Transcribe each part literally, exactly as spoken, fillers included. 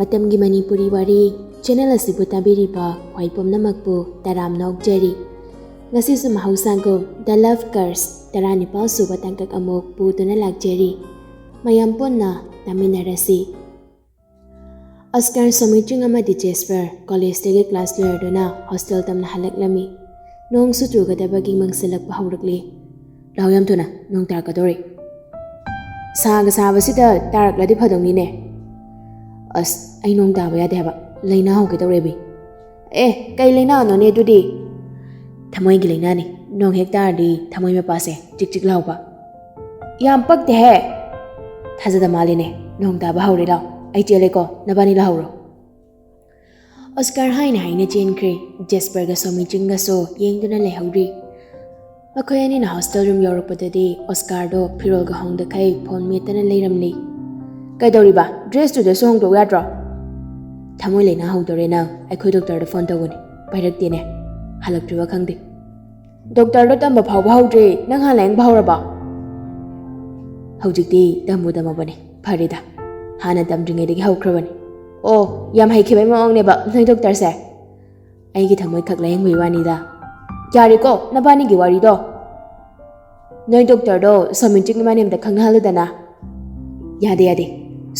ꯃꯇꯝꯒꯤ ꯃꯅꯤꯄꯨꯔꯤ ꯋꯥꯔꯤ ꯆꯦꯅꯦꯜ ꯑꯁꯤꯕꯨ ꯇꯥꯕꯤꯔꯤꯕ ꯈ꯭ꯋꯥꯏ ꯄꯨꯝꯅꯃꯛꯄꯨ ꯇꯔꯥꯝꯅ ꯑꯣꯛꯆꯔꯤ꯫ ꯉꯁꯤꯁꯨ ꯃꯍꯧꯁꯥꯒꯨꯝ The Love Curse ꯇꯔꯥꯅꯤꯄꯥꯜ ꯁꯨꯕ ꯇꯥꯡꯀꯛ ꯑꯃꯨꯛ ꯄꯨꯗꯨꯅ ꯂꯥꯛꯆꯔꯤ꯫ ꯃꯌꯥꯝ ꯄꯨꯟꯅ ꯇꯥꯃꯤꯟꯅꯔꯁꯤ꯫ ꯑꯣꯁꯀꯥꯔ, ꯁꯣꯃꯤꯆꯤꯡ ꯑꯃꯗꯤ ꯖꯦꯁꯄꯔ ꯀꯣꯂꯦꯖꯇꯒꯤ ꯀ꯭ꯂꯥꯁ ꯂꯣꯏꯔꯗꯨꯅ ꯍꯣꯁꯇꯦꯜ ꯇꯝꯅ ꯍꯜꯂꯛꯂꯝꯃꯤ꯫ ꯅꯣꯡꯁꯨ ꯆꯨꯒꯗꯕꯒꯤ ꯃꯪꯁꯤꯜꯂꯛꯄ ꯍꯧꯔꯛꯂꯤ꯫ ꯂꯥꯎ ꯌꯥꯝ ꯊꯨꯅ, ꯅꯣꯡ ꯇꯥꯔꯛꯀꯗꯧꯔꯦ꯫ ꯁꯥꯒ ꯁꯥꯕꯁꯤꯗ ꯇꯥꯔꯛꯂꯗꯤ ꯐꯗꯧꯅꯤꯅꯦ꯫ ꯑꯁ, ꯑꯩ ꯅꯣꯡ ꯇꯥꯕ ꯌꯥꯗꯦ ꯍꯥꯏꯕ, ꯂꯩꯅꯥ ꯍꯧꯒꯦ ꯇꯧꯔꯦ ꯕꯤ꯫ ꯑꯦ, ꯀꯩ ꯂꯩꯅꯥꯅꯣꯅꯦ ꯑꯗꯨꯗꯤ? ꯊꯃꯣꯏꯒꯤ ꯂꯩꯅꯥꯅꯤ꯫ ꯅꯣꯡ ꯍꯦꯛ ꯇꯥꯔꯗꯤ ꯊꯃꯣꯏ ꯃꯄꯥꯁꯦ ꯆꯤꯛ ꯆꯤꯛ ꯂꯥꯎꯕ꯫ ꯌꯥꯝ ꯄꯛꯇꯦꯍꯦ꯫ ꯊꯥꯖꯗ ꯃꯥꯜꯂꯤꯅꯦ꯫ ꯅꯣꯡ ꯇꯥꯕ ꯍꯧꯔꯦ, ꯂꯥꯎ꯫ ꯑꯩ ꯆꯦꯜꯂꯦꯀꯣ, ꯅꯕꯥꯅꯤ ꯂꯥꯛꯍꯧꯔꯣ꯫ ꯑꯣꯁꯀꯥꯔ ꯍꯥꯏꯅ ꯍꯥꯏꯅ ꯆꯦꯟꯈ꯭ꯔꯦ꯫ ꯖꯦꯁꯄꯔꯒ ꯁꯣꯃꯤꯆꯤꯡꯒꯁꯨ ꯌꯦꯡꯗꯨꯅ ꯂꯩꯍꯧꯔꯤ꯫ ꯃꯈꯣꯏ ꯑꯅꯤꯅ ꯍꯣꯁꯇꯦꯜ ꯔꯨꯝ ꯌꯧꯔꯛꯄꯗꯗꯤ ꯑꯣꯁꯀꯥꯔꯗꯣ ꯐꯤꯔꯣꯜꯒ ꯍꯣꯡꯗꯈꯩ ꯐꯣꯟ ꯃꯦꯠꯇꯅ ꯂꯩꯔꯝꯂꯤ꯫ ꯀꯩꯗꯧꯔꯤꯕ? ꯗ꯭ꯔꯦꯁꯇꯨꯗꯁꯨ ꯍꯣꯡꯗꯣꯛꯎ ꯌꯥꯗ꯭ꯔꯣ? ꯊꯃꯣꯏ ꯂꯩꯅꯥ ꯍꯧꯗꯣꯔꯦ ꯅꯪ꯫ ꯑꯩꯈꯣꯏ ꯗꯣꯛꯇꯔꯗ ꯐꯣꯟ ꯇꯧꯕꯅꯤ, ꯄꯥꯏꯔꯛꯇꯦꯅꯦ꯫ ꯍꯜꯂꯛꯇ꯭ꯔꯤꯕ ꯈꯪꯗꯦ꯫ ꯗꯣꯛꯇꯔꯗꯣ ꯇꯝꯕ ꯐꯥꯎꯕ ꯍꯧꯗ꯭ꯔꯤ, ꯅꯪ ꯍꯥꯟꯅ ꯌꯦꯡꯕ ꯍꯧꯔꯕꯣ? ꯍꯧꯖꯤꯛꯇꯤ ꯇꯝꯕꯨ ꯇꯝꯃꯕꯅꯤ, ꯐꯔꯦꯗ꯫ ꯍꯥꯟꯅ ꯇꯝꯗ꯭ꯔꯤꯉꯩꯗꯒꯤ ꯍꯧꯈ꯭ꯔꯕꯅꯤ꯫ ꯑꯣ, ꯌꯥꯝ ꯍꯩꯈꯤꯕꯩ ꯃꯑꯣꯡꯅꯦꯕ ꯅꯣꯏ ꯗꯣꯛꯇꯔꯁꯦ꯫ ꯑꯩꯒꯤ ꯊꯃꯣꯏ ꯈꯛ ꯂꯥꯌꯦꯡꯕꯒꯤ ꯋꯥꯅꯤꯗ꯫ ꯌꯥꯔꯦꯀꯣ, ꯅꯕꯥꯅꯤꯒꯤ ꯋꯥꯔꯤꯗꯣ꯫ ꯅꯣꯏ ꯗꯣꯛꯇꯔꯗꯣ ꯁꯣꯃꯤꯆꯤꯡ ꯏꯕꯥꯅꯤ ꯑꯝꯇ ꯈꯪꯅꯍꯜꯂꯨꯗꯅ꯫ ꯌꯥꯗꯦ, ꯌꯥꯗꯦ꯫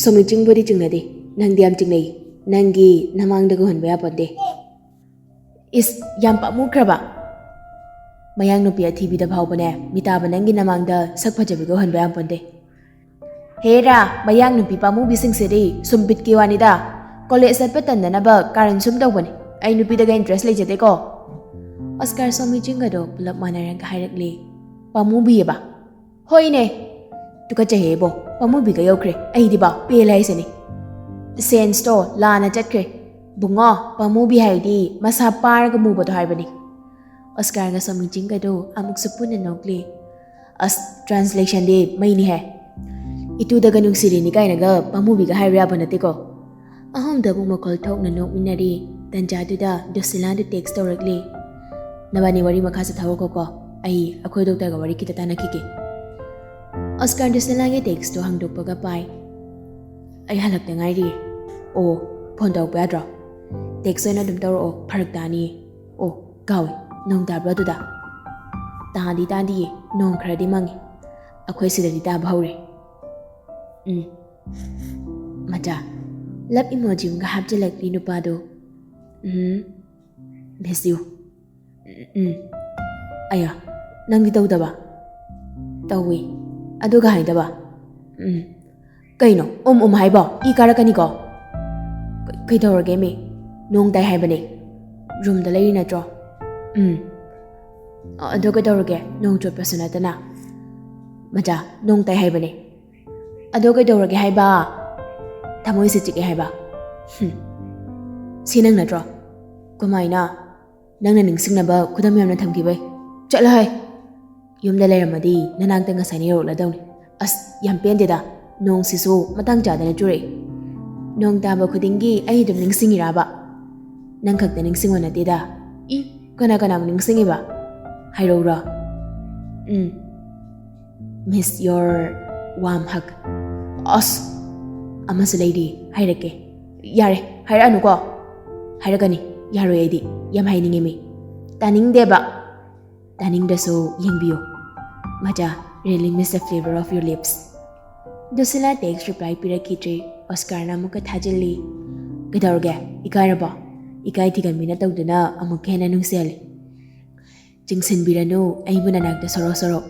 ꯁꯣꯃꯤꯆꯤꯡꯕꯨꯗꯤ ꯆꯤꯡꯅꯗꯦ, ꯅꯪꯗꯤ ꯌꯥꯝ ꯆꯤꯡꯅꯩ꯫ ꯅꯪꯒꯤ ꯅꯃꯥꯡꯗꯒ ꯎꯍꯟꯕ ꯌꯥꯄꯣꯟꯇꯦ꯫ ꯏꯁ, ꯌꯥꯝ ꯄꯥꯝꯃꯨꯈ꯭ꯔꯕ꯫ ꯃꯌꯥꯡ ꯅꯨꯄꯤ ꯑꯊꯤꯕꯤꯗ ꯐꯥꯎꯕꯅꯦ, ꯃꯤꯇꯥꯕ ꯅꯪꯒꯤ ꯅꯃꯥꯡꯗ ꯁꯛ ꯐꯖꯕꯤꯒ ꯎꯍꯟꯕ ꯌꯥꯄꯣꯟꯇꯦ꯫ ꯍꯦꯔꯥ, ꯃꯌꯥꯡ ꯅꯨꯄꯤ ꯄꯥꯝꯃꯨꯕꯤꯁꯤꯡꯁꯤꯗꯤ ꯁꯨꯝ ꯕꯤꯠꯀꯤ ꯋꯥꯅꯤꯗ꯫ ꯀꯣꯂꯦꯖ ꯆꯠꯄ ꯇꯟꯗꯅꯕ ꯀꯥꯔꯟ ꯁꯨꯝ ꯇꯧꯕꯅꯤ꯫ ꯑꯩ ꯅꯨꯄꯤꯗꯒ ꯏꯟꯇꯔꯦꯁ ꯂꯩꯖꯗꯦꯀꯣ꯫ ꯑꯣꯁꯀꯥꯔ ꯁꯣꯃꯤꯆꯤꯡꯒꯗꯣ ꯄꯨꯂꯞ ꯃꯥꯟꯅꯔꯒ ꯍꯥꯏꯔꯛꯂꯤ꯫ ꯄꯥꯝꯃꯨꯕꯤꯑꯕ? ꯍꯣꯏꯅꯦ꯫ ꯇꯨꯀꯠꯆꯩꯍꯦ ꯏꯕꯣ, ꯄꯥꯝꯃꯨꯕꯤꯒ ꯌꯧꯈ꯭ꯔꯦ꯫ ꯑꯩꯗꯤꯕ ꯄꯦꯜꯂꯦ ꯍꯥꯏꯁꯤꯅꯤ꯫ ꯁꯦꯟꯁꯇꯣ ꯂꯥꯟꯅ ꯆꯠꯈ꯭ꯔꯦ꯫ ꯕꯨꯡꯉꯣ, ꯄꯥꯝꯃꯨꯕꯤ ꯍꯥꯏꯗꯤ ꯃꯁꯥ ꯄꯥꯔꯒ ꯃꯨꯕꯗꯣ ꯍꯥꯏꯕꯅꯤ꯫ ꯑꯣꯁꯀꯥꯔꯒ ꯁꯣꯃꯤꯆꯤꯡꯒꯗꯨ ꯑꯃꯨꯛꯁꯨ ꯄꯨꯟꯅ ꯅꯣꯛꯂꯤ꯫ ꯑꯁ, ꯇ꯭ꯔꯥꯟꯁꯂꯦꯁꯟꯗꯤ ꯃꯩꯅꯤꯍꯦ꯫ ꯏꯇꯨꯗꯒ ꯅꯨꯡꯁꯤꯔꯤꯅꯤ ꯀꯥꯏꯅꯒ ꯄꯥꯝꯃꯨꯕꯤꯒ ꯍꯥꯏꯕ ꯌꯥꯕ ꯅꯠꯇꯦꯀꯣ꯫ ꯑꯍꯨꯝꯗ ꯑꯃꯨꯛ ꯃꯈꯣꯜ ꯊꯣꯛꯅ ꯅꯣꯛꯃꯤꯟꯅꯔꯤ꯫ ꯇꯟꯖꯥꯗꯨꯗ ꯗꯨꯁꯤꯂꯥꯗ ꯇꯦꯛꯁ ꯇꯧꯔꯛꯂꯤ꯫ ꯅꯕꯥꯅꯤ ꯋꯥꯔꯤ ꯃꯈꯥ ꯆꯠꯊꯍꯧꯈꯣꯀꯣ, ꯑꯩ ꯑꯩꯈꯣꯏ ꯗꯣꯛꯇꯔꯒ ꯋꯥꯔꯤ ꯈꯤꯇ ꯇꯥꯟꯅꯈꯤꯒꯦ꯫ ꯑꯣꯁꯀꯥꯔ ꯗꯨꯁꯤꯂꯥꯒꯤ ꯇꯦꯛꯁꯇꯣ ꯍꯥꯡꯗꯣꯛꯄꯒ ꯄꯥꯏ꯫ ꯑꯩ ꯍꯜꯂꯛꯇ ꯉꯥꯏꯔꯤꯌꯦ꯫ ꯑꯣ, ꯐꯣꯟ ꯇꯧꯔꯛꯄ ꯌꯥꯗ꯭ꯔꯣ? ꯇꯦꯛꯁ ꯑꯣꯏꯅ ꯑꯗꯨꯝ ꯇꯧꯔꯛꯑꯣ, ꯐꯔꯛ ꯇꯥꯅꯤꯌꯦ꯫ ꯑꯣ, ꯀꯥꯎꯏ, ꯅꯣꯡ ꯇꯥꯕ꯭ꯔꯣ ꯑꯗꯨꯗ? ꯇꯥꯗꯤ ꯇꯥꯗꯤꯌꯦ, ꯅꯣꯡ ꯈꯔꯗꯤ ꯃꯪꯉꯤ꯫ ꯑꯩꯈꯣꯏ ꯁꯤꯗꯗꯤ ꯇꯥꯕ ꯍꯧꯔꯦ꯫ ꯎꯝ꯫ ꯃꯆꯥ, ꯂꯞ ꯏꯃꯣꯖꯤ ꯑꯃꯒ ꯍꯥꯞꯆꯤꯜꯂꯛꯄꯤ ꯅꯨꯄꯥꯗꯣ꯫ ꯎꯝ꯫ Miss you. ꯎꯝ꯫ ꯑꯌꯥ, ꯅꯪꯗꯤ ꯇꯧꯗꯕ? ꯇꯧꯏ꯫ ꯑꯗꯨꯒ ꯍꯥꯏꯗꯕ? ꯎꯝ꯫ ꯀꯩꯅꯣ ꯎꯝ ꯎꯝ ꯍꯥꯏꯕꯣ? ꯏ ꯀꯥꯔꯛꯀꯅꯤꯀꯣ꯫ ꯀ-, ꯀꯩꯗꯧꯔꯒꯦ ꯃꯤ? ꯅꯣꯡ ꯇꯥꯏ ꯍꯥꯏꯕꯅꯦ꯫ ꯔꯨꯝꯗ ꯂꯩꯔꯤ ꯅꯠꯇ꯭ꯔꯣ? ꯎꯝ꯫ ꯑ-, ꯑꯗꯣ ꯀꯩꯗꯧꯔꯒꯦ? ꯅꯣꯡ ꯆꯣꯠꯄꯁꯨ ꯅꯠꯇꯅ꯫ ꯃꯆꯥ, ꯅꯣꯡ ꯇꯥꯏ ꯍꯥꯏꯕꯅꯦ꯫ ꯑꯗꯣ ꯀꯩꯗꯧꯔꯒꯦ ꯍꯥꯏꯕ? ꯊꯃꯣꯏꯁꯦ ꯆꯤꯛꯑꯦ ꯍꯥꯏꯕ꯫ ꯍꯨꯝ꯫ ꯁꯤ ꯅꯪ ꯅꯠꯇ꯭ꯔꯣ? ꯀꯃꯥꯏꯅ? ꯅꯪꯅ ꯅꯤꯡꯁꯤꯡꯅꯕ ꯈꯨꯗꯝ ꯌꯥꯝꯅ ꯊꯝꯈꯤꯕꯩ꯫ ꯆꯠꯂꯣꯍꯦ! ꯌꯨꯝꯗ ꯂꯩꯔꯝꯃꯗꯤ ꯅꯅꯥꯛꯇ ꯉꯁꯥꯏꯅ ꯌꯧꯔꯛꯂꯗꯧꯅꯤ꯫ ꯑꯁ, ꯌꯥꯝ ꯄꯦꯟꯗꯦꯗ꯫ ꯅꯣꯡꯁꯤꯁꯨ ꯃꯇꯥꯡ ꯆꯥꯗꯅ ꯆꯨꯔꯛꯏ꯫ ꯅꯣꯡ ꯇꯥꯕ ꯈꯨꯗꯤꯡꯒꯤ ꯑꯩ ꯑꯗꯨꯝ ꯅꯤꯡꯁꯤꯡꯉꯤꯔꯕ? ꯅꯪ ꯈꯛꯇ ꯅꯤꯡꯁꯤꯡꯕ ꯅꯠꯇꯦꯗ꯫ ꯏ, ꯀꯅꯥ ꯀꯅꯥꯕꯨ ꯅꯤꯡꯁꯤꯡꯉꯤꯕ? ꯍꯥꯏꯔꯛꯎꯔꯣ? ꯎꯝ꯫ Miss your warm hug. ꯑꯁ! ꯑꯃꯁꯨ ꯂꯩꯔꯤ, ꯍꯥꯏꯔꯛꯀꯦ꯫ ꯌꯥꯔꯦ, ꯍꯥꯏꯔꯛꯑꯅꯨꯀꯣ꯫ ꯍꯥꯏꯔꯛꯀꯅꯤ, ꯌꯥꯔꯣꯏ ꯑꯩꯗꯤ꯫ ꯌꯥꯝ ꯍꯥꯏꯅꯤꯡꯉꯦ ꯃꯤ꯫ ꯇꯥꯅꯤꯡꯗꯦꯕ꯫ ꯇꯥꯅꯤꯡꯗ꯭ꯔꯁꯨ ꯌꯦꯡꯕꯤꯌꯨ꯫ ꯃꯆꯥ, really miss the flavor of your lips. ꯗꯨꯁꯤꯂꯥ ꯇꯦꯛꯁ ꯔꯤꯄ꯭ꯂꯥꯏ ꯄꯤꯔꯛꯈꯤꯗ꯭ꯔꯤ꯫ ꯑꯣꯁꯀꯥꯔꯅ ꯑꯃꯨꯛꯀ ꯊꯥꯖꯤꯜꯂꯤ꯫ ꯀꯩꯗꯧꯔꯒꯦ? ꯏꯀꯥꯏꯔꯕꯣ? ꯏꯀꯥꯏ ꯊꯤꯒꯟꯕꯤꯅ ꯇꯧꯗꯨꯅ ꯑꯃꯨꯛꯀ ꯍꯦꯟꯅ ꯅꯨꯡꯁꯤꯍꯜꯂꯤ꯫ ꯆꯤꯡꯁꯤꯟꯕꯤꯔꯅꯨ ꯑꯩꯕꯨ ꯅꯅꯥꯛꯇ ꯁꯣꯔꯣ ꯁꯣꯔꯣ꯫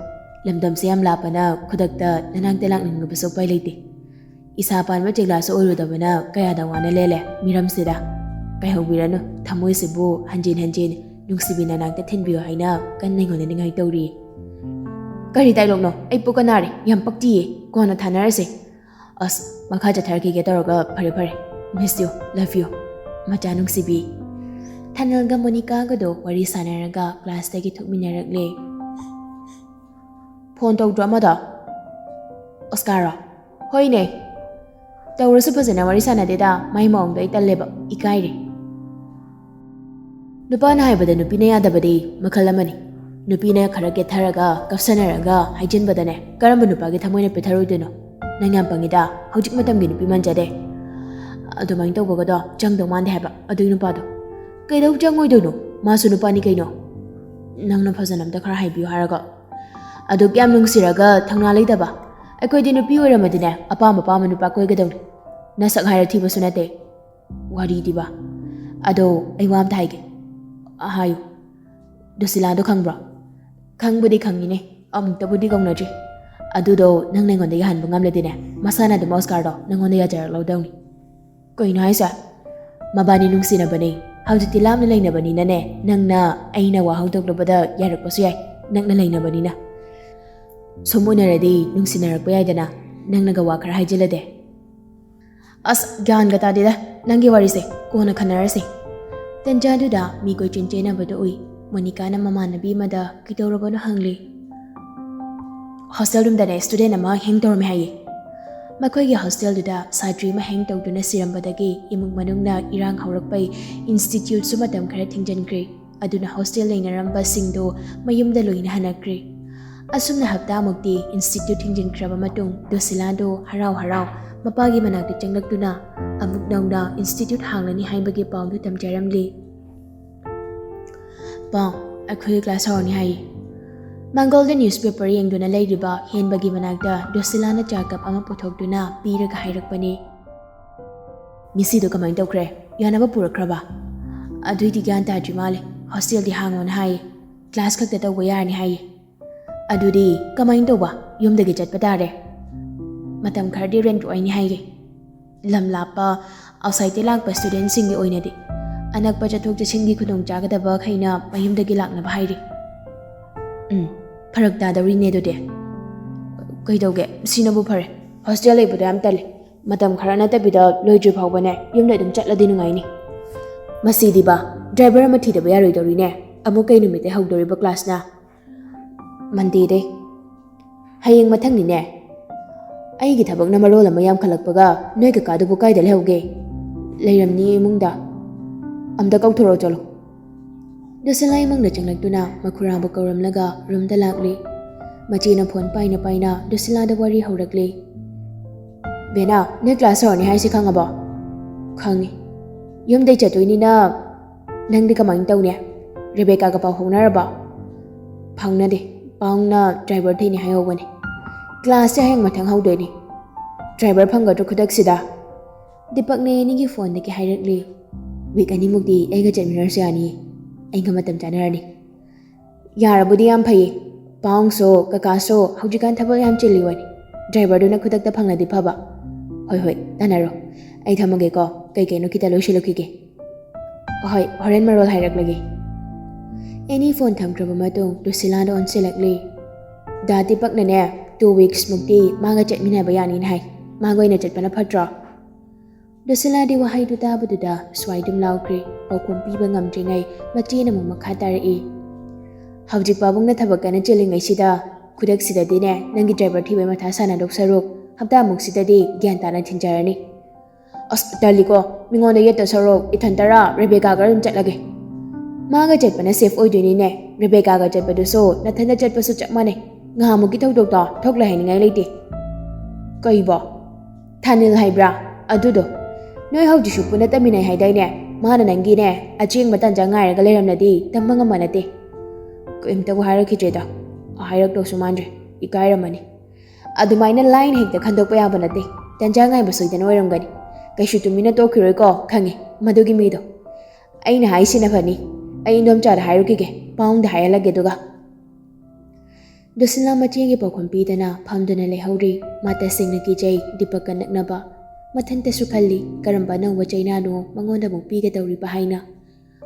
ꯂꯝꯗꯝꯁꯦ ꯌꯥꯝ ꯂꯥꯞꯄꯅ ꯈꯨꯗꯛꯇ ꯅꯅꯥꯛꯇ ꯂꯥꯛꯅꯤꯡꯂꯕꯁꯨ ꯎꯄꯥꯏ ꯂꯩꯇꯦ꯫ ꯏꯁꯥ ꯄꯥꯟꯕ ꯆꯦꯛꯂꯥꯁꯨ ꯑꯣꯏꯔꯨꯗꯕꯅ ꯀꯌꯥꯗ ꯋꯥꯅ ꯂꯦꯜꯂꯦ ꯃꯤꯔꯝꯁꯤꯗ꯫ ꯀꯥꯏꯍꯧꯕꯤꯔꯅꯨ ꯊꯃꯣꯏꯁꯤꯕꯨ ꯍꯟꯖꯤꯟ ꯍꯟꯖꯤꯟ ꯅꯨꯡꯁꯤꯕꯤ ꯅꯅꯥꯛꯇ ꯊꯤꯟꯕꯤꯌꯨ ꯍꯥꯏꯅ ꯀꯟꯅ ꯑꯩꯉꯣꯟꯗ ꯅꯤꯡꯉꯥꯏ ꯇꯧꯔꯤ꯫ ꯀꯔꯤ ꯗꯥꯏꯂꯣꯛꯅꯣ? ꯑꯩ ꯄꯨꯛꯀ ꯅꯥꯔꯦ, ꯌꯥꯝ ꯄꯛꯇꯤꯌꯦ, ꯀꯣꯟꯅ ꯊꯥꯅꯔꯁꯦ꯫ ꯑꯁ, ꯃꯈꯥ ꯆꯠꯊꯔꯛꯈꯤꯒꯦ ꯇꯧꯔꯒ ꯐꯔꯦ ꯐꯔꯦ꯫ Miss you, love you, ꯃꯆꯥ ꯅꯨꯡꯁꯤꯕꯤ꯫ ꯊꯥꯅꯜꯒ ꯃꯣꯅꯤꯀꯥꯒꯗꯣ ꯋꯥꯔꯤ ꯁꯥꯟꯅꯔꯒ ꯀ꯭ꯂꯥꯁꯇꯒꯤ ꯊꯣꯛꯃꯤꯟꯅꯔꯛꯂꯦ꯫ ꯐꯣꯟ ꯇꯧꯗ꯭ꯔꯣ ꯑꯃꯗꯣ? ꯑꯣꯁꯀꯥꯔꯔꯣ? ꯍꯣꯏꯅꯦ꯫ ꯇꯧꯔꯁꯨ ꯐꯖꯅ ꯋꯥꯔꯤ ꯁꯥꯟꯅꯗꯦꯗ, ꯃꯥꯏ ꯃꯑꯣꯡꯗꯣ ꯑꯩ ꯇꯜꯂꯦꯕ, ꯏꯀꯥꯏꯔꯦ꯫ ꯅꯨꯄꯥꯅ ꯍꯥꯏꯕꯗ ꯅꯨꯄꯤꯅ ꯌꯥꯗꯕꯗꯤ ꯃꯈꯜ ꯑꯃꯅꯤ꯫ ꯅꯨꯄꯤꯅ ꯈꯔ ꯀꯦꯊꯔꯒ, ꯀꯞꯁꯟꯅꯔꯒ ꯍꯥꯏꯖꯤꯟꯕꯗꯅꯦ, ꯀꯔꯝꯕ ꯅꯨꯄꯥꯒꯤ ꯊꯃꯣꯏꯅ ꯄꯦꯠꯊꯔꯣꯏꯗꯣꯏꯅꯣ? ꯅꯪ ꯌꯥꯝ ꯄꯪꯉꯤꯗ, ꯍꯧꯖꯤꯛ ꯃꯇꯝꯒꯤ ꯅꯨꯄꯤ ꯃꯥꯟꯖꯗꯦ꯫ ꯑꯗꯨꯃꯥꯏꯅ ꯇꯧꯕꯒꯗꯣ ꯆꯪꯗꯧ ꯃꯥꯟꯗꯦ ꯍꯥꯏꯕ ꯑꯗꯨꯒꯤ ꯅꯨꯄꯥꯗꯣ꯫ ꯀꯩꯗꯧ ꯆꯪꯉꯣꯏꯗꯣꯏꯅꯣ? ꯃꯥꯁꯨ ꯅꯨꯄꯥꯅꯤ ꯀꯩꯅꯣ꯫ ꯅꯪꯅ ꯐꯖꯅ ꯑꯝꯇ ꯈꯔ ꯍꯥꯏꯕꯤꯌꯨ ꯍꯥꯏꯔꯒ꯫ ꯑꯗꯨꯛ ꯌꯥꯝ ꯅꯨꯡꯁꯤꯔꯒ ꯊꯧꯅꯥ ꯂꯩꯇꯕ? ꯑꯩꯈꯣꯏꯗꯤ ꯅꯨꯄꯤ ꯑꯣꯏꯔꯝꯃꯗꯤꯅꯦ, ꯑꯄꯥꯝ ꯑꯄꯥꯝꯕ ꯅꯨꯄꯥ ꯀꯣꯏꯒꯗꯧꯅꯤ꯫ ꯅꯁꯛ ꯍꯥꯏꯔ ꯊꯤꯕꯁꯨ ꯅꯠꯇꯦ꯫ ꯋꯥꯔꯤꯗꯤꯕ꯫ ꯑꯗꯣ ꯑꯩ ꯋꯥ ꯑꯝꯇ ꯍꯥꯏꯒꯦ꯫ ꯑ, ꯍꯥꯏꯌꯨ꯫ ꯗꯨꯁꯤꯂꯥꯗꯣ ꯈꯪꯕ꯭ꯔꯣ? ꯈꯪꯕꯨꯗꯤ ꯈꯪꯉꯤꯅꯦ, ꯑꯃꯨꯛꯇꯕꯨꯗꯤ ꯀꯧꯅꯗ꯭ꯔꯤ꯫ ꯑꯗꯨꯗꯣ ꯅꯪꯅ ꯑꯩꯉꯣꯟꯗ ꯌꯥꯍꯟꯕ ꯉꯝꯂꯗꯤꯅꯦ, ꯃꯁꯥꯅ ꯑꯗꯨꯝ ꯑꯣꯁꯀꯥꯔꯗꯣ ꯅꯪꯉꯣꯟꯗ ꯌꯥꯖꯔꯛꯂꯗꯧꯅꯤ꯫ ꯀꯩꯅꯣ ꯍꯥꯏꯁꯦ? ꯃꯕꯥꯅꯤ ꯅꯨꯡꯁꯤꯅꯕꯅꯦ꯫ ꯍꯧꯖꯤꯛꯇꯤ ꯂꯥꯞꯅ ꯂꯩꯅꯕꯅꯤꯅꯅꯦ, ꯅꯪꯅ ꯑꯩꯅ ꯋꯥ ꯍꯧꯗꯣꯛꯂꯨꯕꯗ ꯌꯥꯔꯛꯄꯁꯨ ꯌꯥꯏ, ꯅꯛꯅ ꯂꯩꯅꯕꯅꯤꯅ꯫ ꯁꯨꯝ ꯎꯅꯔꯗꯤ ꯅꯨꯡꯁꯤꯅꯔꯛꯄ ꯌꯥꯏꯗꯅ, ꯅꯪꯅꯒ ꯋꯥ ꯈꯔ ꯍꯥꯏꯖꯤꯜꯂꯗꯤ꯫ ꯑꯁ, ꯒ꯭ꯌꯥꯟꯒ ꯇꯥꯗꯦꯗ ꯅꯪꯒꯤ ꯋꯥꯔꯤꯁꯦ, ꯀꯣꯟꯅ ꯈꯟꯅꯔꯁꯤ꯫ ꯇꯟꯖꯥꯗꯨꯗ ꯃꯤ ꯀꯣꯏꯆꯦꯟ ꯆꯦꯟꯅꯕꯗꯨ ꯎꯏ꯫ ꯃꯣꯅꯤꯀꯥꯅ ꯃꯃꯥꯟꯅꯕꯤ ꯑꯃꯗ ꯀꯩꯗꯧꯔꯕꯅꯣ ꯍꯪꯂꯤ꯫ ꯍꯣꯁꯇꯦꯜ ꯔꯨꯝꯗꯅꯦ ꯁ꯭ꯇꯨꯗꯦꯟ ꯑꯃ ꯍꯦꯡ ꯇꯧꯔꯝꯃꯦ ꯍꯥꯏꯌꯦ꯫ ꯃꯈꯣꯏꯒꯤ ꯍꯣꯁꯇꯦꯜꯗꯨꯗ ꯁꯥꯇ꯭ꯔꯤ ꯑꯃ ꯍꯦꯡ ꯇꯧꯗꯨꯅ ꯁꯤꯔꯝꯕꯗꯒꯤ ꯏꯃꯨꯡ ꯃꯅꯨꯡꯅ ꯏꯔꯥꯡ ꯍꯧꯔꯛꯄꯩ ꯏꯟꯁꯇꯤꯇ꯭ꯌꯨꯠꯁꯨ ꯃꯇꯝ ꯈꯔ ꯊꯤꯡꯖꯤꯟꯈ꯭ꯔꯦ꯫ ꯑꯗꯨꯅ ꯍꯣꯁꯇꯦꯜ ꯂꯩꯅꯔꯝꯕꯁꯤꯡꯗꯨ ꯃꯌꯨꯝꯗ ꯂꯣꯏꯅ ꯍꯟꯅꯈ꯭ꯔꯦ꯫ ꯑꯁꯨꯝꯅ ꯍꯞꯇꯥꯃꯨꯛꯇꯤ ꯏꯟꯁꯇꯤꯇ꯭ꯌꯨꯠ ꯊꯤꯡꯖꯤꯟꯈ꯭ꯔꯕ ꯃꯇꯨꯡ ꯗꯨꯁꯤꯂꯥꯗꯨ ꯍꯔꯥꯎ ꯍꯔꯥꯎ ꯃꯄꯥꯒꯤ ꯃꯅꯥꯛꯇ ꯆꯪꯂꯛꯇꯨꯅ ꯑꯃꯨꯛ ꯅꯧꯅ ꯏꯟꯁꯇꯤꯇ꯭ꯌꯨꯠ ꯍꯥꯡꯂꯅꯤ ꯍꯥꯏꯕꯒꯤ ꯄꯥꯎꯗꯨ ꯇꯝꯖꯔꯝꯂꯤ꯫ "ꯄꯥꯎ, ꯑꯩꯈꯣꯏꯒꯤ ꯀ꯭ꯂꯥꯁ ꯍꯧꯔꯅꯤ ꯍꯥꯏꯌꯦ꯫" ꯃꯪꯒꯣꯜꯗ ꯅ꯭ꯌꯨꯁꯄꯦꯄꯔ ꯌꯦꯡꯗꯨꯅ ꯂꯩꯔꯤꯕ ꯍꯦꯟꯕꯒꯤ ꯃꯅꯥꯛꯇ ꯗꯨꯁꯤꯂꯥꯅ ꯆꯥ ꯀꯞ ꯑꯃ ꯄꯨꯊꯣꯛꯇꯨꯅ ꯄꯤꯔꯒ ꯍꯥꯏꯔꯛꯄꯅꯤ꯫ "ꯃꯤꯁꯤꯗꯣ ꯀꯃꯥꯏꯅ ꯇꯧꯈ꯭ꯔꯦ? ꯌꯥꯅꯕ ꯄꯨꯔꯛꯈ꯭ꯔꯕ?" "ꯑꯗꯨꯏꯗꯤ ꯒ꯭ꯌꯥꯟ ꯇꯥꯗ꯭ꯔꯤ ꯃꯥꯜꯂꯦ꯫ ꯍꯣꯁꯇꯦꯜꯗꯤ ꯍꯥꯡꯉꯣꯅ ꯍꯥꯏꯌꯦ꯫ ꯀ꯭ꯂꯥꯁ ꯈꯛꯇ ꯇꯧꯕ ꯌꯥꯔꯅꯤ ꯍꯥꯏꯌꯦ꯫" "ꯑꯗꯨꯗꯤ ꯀꯃꯥꯏꯅ ꯇꯧꯕ? ꯌꯨꯝꯗꯒꯤ ꯆꯠꯄ ꯇꯥꯔꯦ꯫" "ꯃꯇꯝ ꯈꯔꯗꯤ ꯔꯦꯟꯠ ꯑꯣꯏꯅꯤ ꯍꯥꯏꯌꯦ꯫" "ꯂꯝ ꯂꯥꯞꯄ ꯑꯥꯎꯠꯁꯥꯏꯗꯇꯩ ꯂꯥꯛꯄ ꯁ꯭ꯇꯨꯗꯦꯟꯠꯁꯤꯡꯒꯤ ꯑꯣꯏꯅꯗꯤ ꯑꯅꯛꯄ ꯆꯠꯊꯣꯛ ꯆꯠꯁꯤꯟꯒꯤ ꯈꯨꯗꯣꯡꯆꯥꯒꯗꯕꯈꯩꯅ ꯃꯌꯨꯝꯗꯒꯤ ꯂꯥꯛꯅꯕ ꯍꯥꯏꯔꯤ꯫" "ꯎꯝ, ꯐꯔꯛ ꯇꯥꯗꯧꯔꯤꯅꯦ ꯑꯗꯨꯗꯤ꯫" "ꯀꯩꯗꯧꯒꯦ? ꯁꯤꯅꯕꯨ ꯐꯔꯦ꯫ ꯍꯣꯁꯇꯦꯜ ꯂꯩꯕꯗꯣ ꯌꯥꯝ ꯇꯜꯂꯦ꯫ ꯃꯇꯝ ꯈꯔ ꯅꯠꯇꯕꯤꯗ ꯂꯣꯏꯗ꯭ꯔꯤ ꯐꯥꯎꯕꯅꯦ ꯌꯨꯝꯗ ꯑꯗꯨꯝ ꯆꯠꯂꯗꯤ ꯅꯨꯡꯉꯥꯏꯅꯤ꯫" "ꯃꯁꯤꯗꯤꯕ, ꯗ꯭ꯔꯥꯏꯚꯔ ꯑꯃ ꯊꯤꯗꯕ ꯌꯥꯔꯣꯏꯗꯧꯔꯤꯅꯦ꯫ ꯑꯃꯨꯛ ꯀꯩ ꯅꯨꯃꯤꯠꯇꯩ ꯍꯧꯗꯣꯔꯤꯕ ꯀ꯭ꯂꯥꯁꯅ?" "ꯃꯟꯗꯦꯗꯩ꯫" "ꯍꯌꯦꯡ ꯃꯊꯪꯅꯤꯅꯦ꯫ ꯑꯩꯒꯤ ꯊꯕꯛꯅ ꯃꯔꯣꯜ ꯑꯃ ꯌꯥꯝꯈꯠꯂꯛꯄꯒ, ꯅꯣꯏ ꯀꯀꯥꯗꯨꯕꯨ ꯀꯥꯏꯗ ꯂꯩꯍꯧꯒꯦ?" "ꯂꯩꯔꯝꯅꯤ ꯏꯃꯨꯡꯗ꯫" "ꯑꯝꯇ ꯀꯧꯊꯣꯔꯛꯑꯣ ꯆꯠꯂꯣ꯫" ꯗꯨꯁꯤꯂꯥ ꯏꯃꯨꯡꯗ ꯆꯪꯂꯛꯇꯨꯅ ꯃꯈꯨꯔꯥꯕꯨ ꯀꯧꯔꯝꯂꯒ ꯔꯨꯝꯗ ꯂꯥꯛꯂꯤ꯫ ꯃꯆꯦꯅ ꯐꯣꯟ ꯄꯥꯏꯅ ꯄꯥꯏꯅ ꯗꯨꯁꯤꯂꯥꯗ ꯋꯥꯔꯤ ꯍꯧꯔꯛꯂꯤ꯫ "ꯕꯦꯅꯥ, ꯅꯣꯏ ꯀ꯭ꯂꯥꯁ ꯍꯧꯔꯅꯤ ꯍꯥꯏꯁꯤ ꯈꯪꯉꯕꯣ?" ꯈꯪꯉꯤ꯫ ꯌꯨꯝꯗꯩ ꯆꯠꯇꯣꯏꯅꯤꯅ ꯅꯪꯗꯤ ꯀꯃꯥꯏꯅ ꯇꯧꯅꯤ? ꯔꯦꯕꯦꯀꯥꯒ ꯄꯥꯎ ꯐꯥꯎꯅꯔꯕꯣ? ꯐꯥꯎꯅꯗꯦ꯫ ꯄꯥꯎꯅ ꯗ꯭ꯔꯥꯏꯚꯔ ꯊꯤꯅꯤ ꯍꯥꯏꯍꯧꯕꯅꯦ꯫ ꯀ꯭ꯂꯥꯁꯁꯦ ꯍꯌꯦꯡ ꯃꯊꯪ ꯍꯧꯗꯣꯏꯅꯤ꯫ ꯗ꯭ꯔꯥꯏꯚꯔ ꯐꯪꯒꯗ꯭ꯔꯣ ꯈꯨꯗꯛꯁꯤꯗ? ꯗꯤꯄꯛꯅ ꯑꯦꯅꯤꯒꯤ ꯐꯣꯟꯗꯒꯤ ꯍꯥꯏꯔꯛꯂꯤ꯫ ꯋꯤꯛ ꯑꯅꯤꯃꯨꯛꯇꯤ ꯑꯩꯒ ꯆꯠꯃꯤꯟꯅꯔꯁꯨ ꯌꯥꯅꯤꯌꯦ꯫ ꯑꯩꯒ ꯃꯇꯝ ꯆꯥꯟꯅꯔꯅꯤ꯫ ꯌꯥꯔꯕꯨꯗꯤ ꯌꯥꯝ ꯐꯩꯌꯦ꯫ ꯄꯥꯎꯁꯨ ꯀꯀꯥꯁꯨ ꯍꯧꯖꯤꯛꯀꯥꯟ ꯊꯕꯛ ꯌꯥꯝ ꯆꯤꯜꯂꯤꯕꯅꯤ꯫ ꯗ꯭ꯔꯥꯏꯚꯔꯗꯨꯅ ꯈꯨꯗꯛꯇ ꯐꯪꯂꯗꯤ ꯐꯕ꯫ ꯍꯣꯏ ꯍꯣꯏ, ꯇꯥꯟꯅꯔꯣ꯫ ꯑꯩ ꯊꯝꯃꯒꯦꯀꯣ꯫ ꯀꯩ ꯀꯩꯅꯣ ꯈꯤꯇ ꯂꯣꯏꯁꯤꯜꯂꯨꯈꯤꯒꯦ꯫ ꯍꯣꯏ, ꯍꯣꯔꯦꯟ ꯃꯔꯣꯜ ꯍꯥꯏꯔꯛꯂꯒꯦ꯫ ꯑꯦꯅꯤ ꯐꯣꯟ ꯊꯝꯈ꯭ꯔꯕ ꯃꯇꯨꯡ ꯂꯨꯁꯤꯂꯥꯗ ꯑꯣꯟꯁꯤꯜꯂꯛꯂꯤ꯫ ꯗꯥ ꯗꯤꯄꯛꯅꯅꯦ, ꯇꯨ ꯋꯤꯛꯁ ꯃꯨꯛꯇꯤ ꯃꯥꯒ ꯆꯠꯃꯤꯟꯅꯕ ꯌꯥꯅꯤꯅ ꯍꯥꯏ꯫ ꯃꯥꯒ ꯑꯣꯏꯅ ꯆꯠꯄꯅ ꯐꯠꯇ꯭ꯔꯣ? ꯂꯨꯁꯤꯂꯥꯗꯤ ꯋꯥꯍꯩꯗꯨ ꯇꯥꯕꯗꯨꯗ ꯁ꯭ꯋꯥꯏꯗꯨꯝ ꯂꯥꯎꯈ꯭ꯔꯦ꯫ ꯄꯥꯎꯈꯨꯝ ꯄꯤꯕ ꯉꯝꯗ꯭ꯔꯤꯉꯩ ꯃꯆꯦꯅ ꯑꯃꯨꯛ ꯃꯈꯥ ꯇꯥꯔꯛꯏ꯫ ꯍꯧꯖꯤꯛ ꯄꯥꯕꯨꯡꯅ ꯊꯕꯛ ꯀꯟꯅ ꯆꯤꯜꯂꯤꯉꯩꯁꯤꯗ, ꯈꯨꯗꯛꯁꯤꯗꯗꯤꯅꯦ, ꯅꯪꯒꯤ ꯗ꯭ꯔꯥꯏꯚꯔ ꯊꯤꯕꯩ ꯃꯊꯥ ꯁꯥꯟꯅꯗꯧ ꯁꯔꯨꯛ ꯍꯞꯇꯥꯃꯨꯛꯁꯤꯗꯗꯤ ꯒ꯭ꯌꯥꯟ ꯇꯥꯅ ꯊꯤꯟꯖꯔꯅꯤ꯫ ꯑꯁ, ꯇꯜꯂꯤꯀꯣ, ꯃꯤꯉꯣꯟꯗ ꯌꯦꯠꯇ ꯁꯔꯨꯛ ꯏꯊꯟꯇꯔꯥ ꯔꯦꯕꯦꯀꯥꯒ ꯑꯗꯨꯝ ꯆꯠꯂꯒꯦ꯫ ꯃꯥꯒ ꯆꯠꯄꯅ ꯁꯦꯐ ꯑꯣꯏꯗꯣꯏꯅꯤꯅꯦ꯫ ꯔꯦꯕꯦꯀꯥꯒ ꯆꯠꯄꯗꯨꯁꯨ ꯅꯊꯟꯗ ꯆꯠꯄꯁꯨ ꯆꯞ ꯃꯥꯟꯅꯩ꯫ ꯉꯍꯥꯟꯃꯨꯛꯀꯤ ꯊꯧꯗꯣꯛꯇꯣ ꯊꯣꯛꯂꯍꯟꯅꯤꯡꯉꯥꯏ ꯂꯩꯇꯦ꯫ ꯀꯩꯕꯣ? ꯊꯥꯅꯤꯜ ꯍꯥꯏꯕ꯭ꯔꯥ? ꯑꯗꯨꯗꯣ꯫ ꯅꯣꯏ ꯍꯧꯖꯤꯛꯁꯨ ꯄꯨꯟꯅ ꯇꯝꯃꯤꯟꯅꯩ ꯍꯥꯏꯗꯥꯏꯅꯦ? ꯃꯥꯅ ꯅꯪꯒꯤꯅꯦ ꯑꯆꯦꯡꯕ ꯇꯥꯟꯖꯥ ꯉꯥꯏꯔꯒ ꯂꯩꯔꯝꯂꯗꯤ ꯇꯝꯕ ꯉꯝꯕ ꯅꯠꯇꯦ꯫ ꯀꯔꯤꯝꯇꯕꯨ ꯍꯥꯏꯔꯛꯈꯤꯗ꯭ꯔꯦꯗ꯫ ꯍꯥꯏꯔꯛꯇꯧꯁꯨ ꯃꯥꯟꯗ꯭ꯔꯦ꯫ ꯏꯀꯥꯏꯔꯝꯃꯅꯤ꯫ ꯑꯗꯨꯃꯥꯏꯅ ꯂꯥꯏꯅ ꯍꯦꯛꯇ ꯈꯟꯗꯣꯛꯄ ꯌꯥꯕ ꯅꯠꯇꯦ꯫ ꯇꯟꯖꯥ ꯉꯥꯏꯕ ꯁꯣꯏꯗꯅ ꯑꯣꯏꯔꯝꯒꯅꯤ꯫ ꯀꯩꯁꯨ ꯇꯨꯃꯤꯟꯅ ꯇꯣꯛꯈꯤꯔꯣꯏꯀꯣ, ꯈꯪꯉꯦ ꯃꯗꯨꯒꯤ ꯃꯤꯗꯣ꯫ ꯑꯩꯅ ꯍꯥꯏꯁꯤꯅ ꯐꯅꯤ꯫ ꯑꯩ ꯏꯟꯗꯣꯝꯆꯥꯗ ꯍꯥꯏꯔꯨꯈꯤꯒꯦ, ꯄꯥꯎꯗ ꯍꯥꯏꯍꯜꯂꯒꯦ ꯑꯗꯨꯒ꯫ ꯗꯨꯁꯤꯂꯥ ꯃꯆꯦꯒꯤ ꯄꯥꯎꯈꯨꯝ ꯄꯤꯗꯅ ꯐꯝꯗꯨꯅ ꯂꯩꯍꯧꯔꯤ꯫ ꯃꯥ ꯇꯁꯦꯡꯅ ꯀꯤꯖꯩ ꯗꯤꯄꯛꯀ ꯅꯛꯅꯕ꯫ ꯃꯊꯟꯇꯁꯨ ꯈꯜꯂꯤ, ꯀꯔꯝꯕ ꯑꯅꯧꯕ ꯆꯩꯅꯥꯅꯣ ꯃꯉꯣꯟꯗ ꯑꯃꯨꯛ ꯄꯤꯒꯗꯧꯔꯤꯕ ꯍꯥꯏꯅ꯫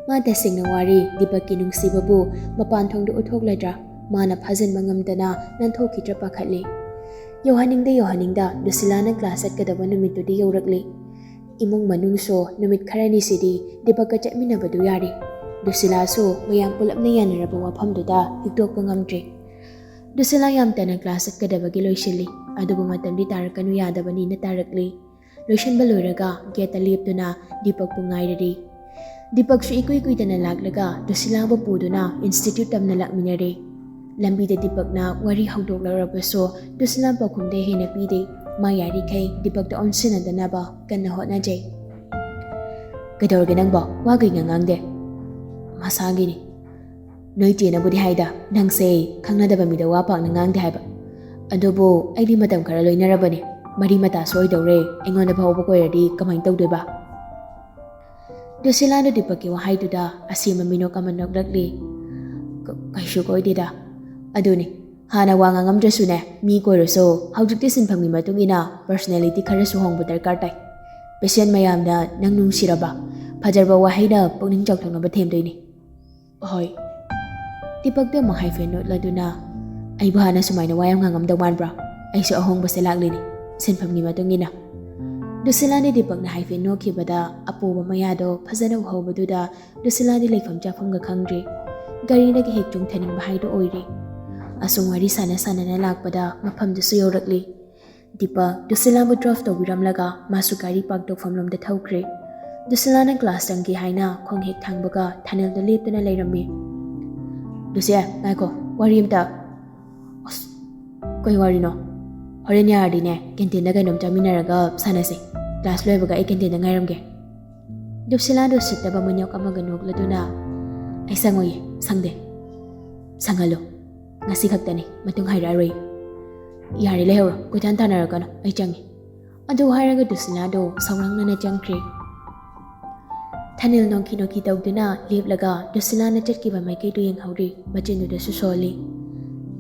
ꯃꯥ ꯇꯁꯦꯡꯅ ꯋꯥꯔꯤ꯫ ꯗꯤꯄꯛꯀꯤ ꯅꯨꯡꯁꯤꯕꯕꯨ ꯃꯄꯥꯟ ꯊꯣꯡꯗ ꯎꯠꯊꯣꯛꯂꯗ꯭ꯔꯥ? ꯃꯥꯅ ꯐꯥꯖꯤꯟꯕ ꯉꯝꯗꯅ ꯅꯥꯟꯊꯣꯛꯈꯤꯗ꯭ꯔꯥ ꯄꯥꯈꯠꯂꯤ꯫ ꯌꯧꯍꯟꯅꯤꯡꯗ ꯌꯧꯍꯟꯅꯤꯡꯗ ꯗꯨꯁꯤꯂꯥꯅ ꯀ꯭ꯂꯥꯁ ꯆꯠꯀꯗꯕ ꯅꯨꯃꯤꯠꯇꯨꯗꯤ ꯌꯧꯔꯛꯂꯤ꯫ ꯏꯃꯨꯡ ꯃꯅꯨꯡꯁꯨ ꯅꯨꯃꯤꯠ ꯈꯔꯅꯤꯁꯤꯗꯤ ꯗꯤꯄꯛꯀ ꯆꯠꯃꯤꯟꯅꯕꯗꯨ ꯌꯥꯔꯦ꯫ ꯗꯨꯁꯤꯂꯥꯁꯨ ꯃꯌꯥꯝ ꯄꯨꯂꯞꯅ ꯌꯥꯅꯔꯕ ꯋꯥꯐꯝꯗꯨꯗ ꯍꯤꯛꯇꯣꯛꯄ ꯉꯝꯗ꯭ꯔꯦ꯫ ꯗꯨꯁꯤꯂꯥ ꯌꯥꯝ ꯇꯟꯅ ꯀ꯭ꯂꯥꯁ ꯆꯠꯀꯗꯕꯒꯤ ꯂꯣꯏꯁꯤꯜꯂꯤ꯫ ꯑꯗꯨꯕꯨ ꯃꯇꯝꯗꯤ ꯇꯥꯔꯛꯀꯅꯨ ꯌꯥꯗꯕꯅꯤꯅ ꯇꯥꯔꯛꯂꯤ꯫ ꯂꯣꯏꯁꯤꯟꯕ ꯂꯣꯏꯔꯒ ꯒꯦꯠꯇ ꯂꯦꯞꯇꯨꯅ ꯗꯤꯄꯛꯄꯨ ꯉꯥꯏꯔꯔꯤ꯫ ꯗꯤꯄꯛꯁꯨ ꯏꯀꯨꯏ ꯀꯨꯏꯗꯅ ꯂꯥꯛꯂꯒ ꯗꯨꯁꯤꯂꯥꯕꯨ ꯄꯨꯗꯨꯅ ꯏꯟꯁꯇꯤꯇ꯭ꯌꯨꯠ ꯇꯝꯅ ꯂꯥꯛꯃꯤꯟꯅꯔꯦ꯫ ꯂꯝꯕꯤꯗ ꯗꯤꯄꯛꯅ ꯋꯥꯔꯤ ꯍꯧꯗꯣꯛꯂꯛꯂꯕꯁꯨ ꯗꯨꯁꯤꯂꯥ ꯄꯥꯎꯈꯨꯝꯗ ꯍꯦꯟꯅ ꯄꯤꯗꯦ꯫ ꯃꯥ ꯌꯥꯔꯤꯈꯩ ꯗꯤꯄꯛꯇ ꯑꯣꯟꯁꯤꯟꯅꯗꯅꯕ ꯀꯟꯅ ꯍꯣꯠꯅꯖꯩ꯫ "ꯀꯩꯗꯧꯔꯒꯦ ꯅꯪꯕꯣ? ꯋꯥ ꯀꯩꯒ ꯉꯥꯡꯗꯦ?" "ꯃꯁꯥꯒꯤꯅꯤ꯫ ꯅꯣꯏ ꯆꯦꯅꯕꯨꯗꯤ ꯍꯥꯏꯗ, ꯅꯪꯁꯦ ꯈꯪꯅꯗꯕ ꯃꯤꯗ ꯋꯥ ꯄꯥꯛꯅ ꯉꯥꯡꯗꯦ ꯍꯥꯏꯕ꯫ ꯑꯗꯨꯕꯨ ꯑꯩꯗꯤ ꯃꯇꯝ ꯈꯔ ꯂꯣꯏꯅꯔꯕꯅꯦ꯫ ꯃꯔꯤ ꯃꯇꯥꯁꯨ ꯑꯣꯏꯗꯧꯔꯦ꯫ ꯑꯩꯉꯣꯟꯗ ꯐꯥꯎꯕ ꯀꯣꯏꯔꯗꯤ ꯀꯃꯥꯏꯅ ꯇꯧꯗꯣꯏꯕ?" ꯗꯨꯁꯤꯂꯥꯗꯣ ꯗꯤꯄꯛꯀꯤ ꯋꯥꯍꯩꯗꯨꯗ ꯑꯁꯦꯝꯕ ꯃꯤꯅꯣꯛ ꯑꯃ ꯅꯣꯛꯂꯛꯂꯤ꯫ "ꯀ-, ꯀꯩꯁꯨ ꯀꯣꯏꯗꯦꯗ꯫ ꯑꯗꯨꯅꯤ, ꯍꯥꯟꯅ ꯋꯥ ꯉꯥꯡꯉꯝꯗ꯭ꯔꯁꯨꯅꯦ, ꯃꯤ ꯀꯣꯏꯔꯁꯨ ꯍꯧꯖꯤꯛꯇꯤ ꯁꯤꯟꯐꯝꯒꯤ ꯃꯇꯨꯡ ꯏꯟꯅ personality ꯈꯔꯁꯨ ꯍꯣꯡꯕ ꯗꯔꯀꯥꯔ ꯇꯥꯏ꯫ ꯄꯦꯁꯦꯟ ꯃꯌꯥꯝꯅ ꯅꯪ ꯅꯨꯡꯁꯤꯔꯕ, ꯐꯖꯔꯕ ꯋꯥꯍꯩꯅ ꯄꯨꯛꯅꯤꯡ ꯆꯥꯎꯊꯣꯛꯅꯕ ꯊꯦꯝꯗꯣꯏꯅꯤ꯫" "ꯍꯣꯏ꯫" ꯗꯤꯄꯛꯇꯣ ꯑꯃꯨꯛ ꯍꯥꯏꯐꯦꯠ ꯅꯣꯠꯂꯗꯨꯅ, "ꯑꯩꯕꯨ ꯍꯥꯟꯅ ꯁꯨꯃꯥꯏꯅ ꯋꯥ ꯌꯥꯝ ꯉꯥꯡꯉꯝꯗꯧ ꯃꯥꯟꯕ꯭ꯔꯥ? ꯑꯩꯁꯨ ꯑꯍꯣꯡꯕꯁꯦ ꯂꯥꯛꯂꯤꯅꯤ, ꯁꯤꯟꯐꯝꯒꯤ ꯃꯇꯨꯡ ꯏꯟꯅ꯫" ꯗꯨꯁꯤꯂꯥꯅ ꯗꯤꯄꯛꯅ ꯍꯥꯏꯐꯦꯠ ꯅꯣꯛꯈꯤꯕꯗ ꯑꯄꯣꯕ ꯃꯌꯥꯗꯣ ꯐꯖꯅ ꯎꯍꯧꯕꯗꯨꯗ ꯗꯨꯁꯤꯂꯥꯗꯤ ꯂꯩꯐꯝ ꯆꯥꯐꯝꯒ ꯈꯪꯗ꯭ꯔꯦ꯫ ꯒꯥꯔꯤꯗꯒꯤ ꯍꯦꯛ ꯆꯣꯡꯊꯅꯤꯡꯕ ꯍꯥꯏꯗꯣ ꯑꯣꯏꯔꯦ꯫ ꯑꯁꯨꯝ ꯋꯥꯔꯤ ꯁꯥꯟꯅ ꯁꯥꯟꯅꯅ ꯂꯥꯛꯄꯗ ꯃꯐꯝꯗꯨꯁꯨ ꯌꯧꯔꯛꯂꯤ꯫ ꯗꯤꯄꯛ ꯗꯨꯁꯤꯂꯥꯕꯨ ꯗ꯭ꯔꯣꯞ ꯇꯧꯕꯤꯔꯝꯂꯒ ꯃꯥꯁꯨ ꯒꯥꯔꯤ ꯄꯥꯔꯛ ꯇꯧꯐꯝꯂꯣꯝꯗ ꯊꯧꯈ꯭ꯔꯦ꯫ ꯗꯨꯁꯤꯂꯥꯅ ꯀ꯭ꯂꯥꯁ ꯆꯪꯒꯦ ꯍꯥꯏꯅ ꯈꯣꯡ ꯍꯦꯛ ꯊꯥꯡꯕꯒ ꯊꯥꯅꯦꯜꯗ ꯂꯦꯞꯇꯨꯅ ꯂꯩꯔꯝꯃꯤ꯫ "ꯗꯨꯁꯦ, ꯉꯥꯏꯈꯣ, ꯋꯥꯔꯤ ꯑꯝꯇ꯫" "ꯑꯁ, ꯀꯩ ꯋꯥꯔꯤꯅꯣ?" "ꯍꯣꯔꯦꯟ ꯌꯥꯔꯗꯤꯅꯦ, ꯀꯦꯟꯇꯤꯟꯗ ꯀꯩꯅꯣꯝ ꯆꯥꯃꯤꯟꯅꯔꯒ ꯁꯥꯟꯅꯁꯦ꯫ ꯀ꯭ꯂꯥꯁ ꯂꯣꯏꯕꯒ ꯑꯩ ꯀꯦꯟꯇꯤꯟꯗ ꯉꯥꯏꯔꯝꯒꯦ꯫" ꯗꯨꯁꯤꯂꯥꯗꯣ ꯎꯁꯤꯠꯇꯕ ꯃꯤꯅꯣꯛ ꯑꯃꯒ ꯅꯣꯛꯂꯗꯨꯅ, "ꯑꯩ ꯁꯪꯉꯣꯏꯌꯦ, ꯁꯪꯗꯦ꯫" "ꯁꯪꯍꯜꯂꯣ꯫ ꯉꯁꯤ ꯈꯛꯇꯅꯤ, ꯃꯇꯨꯡ ꯍꯥꯏꯔꯛꯑꯔꯣꯏ꯫" "ꯌꯥꯔꯦ, ꯂꯩꯍꯧꯔꯣ, ꯀꯣꯏꯇꯥꯟ ꯇꯥꯟꯅꯔꯛꯀꯅꯨ, ꯑꯩ ꯆꯪꯉꯤ꯫" ꯑꯗꯨ ꯍꯥꯏꯔꯒ ꯗꯨꯁꯤꯂꯥꯗꯣ ꯁꯧꯔꯥꯡꯅꯅ ꯆꯪꯈ꯭ꯔꯦ꯫ ꯊꯥꯅꯤꯜ ꯅꯣꯡꯈꯤ ꯅꯣꯡꯈꯤ ꯇꯧꯗꯨꯅ ꯂꯦꯞꯂꯒ ꯗꯨꯁꯤꯂꯥꯅ ꯆꯠꯈꯤꯕ ꯃꯥꯏꯀꯩꯗꯨ ꯌꯦꯡꯍꯧꯔꯤ, ꯃꯆꯤꯟꯗꯨꯗꯁꯨ ꯁꯣꯜꯂꯤ꯫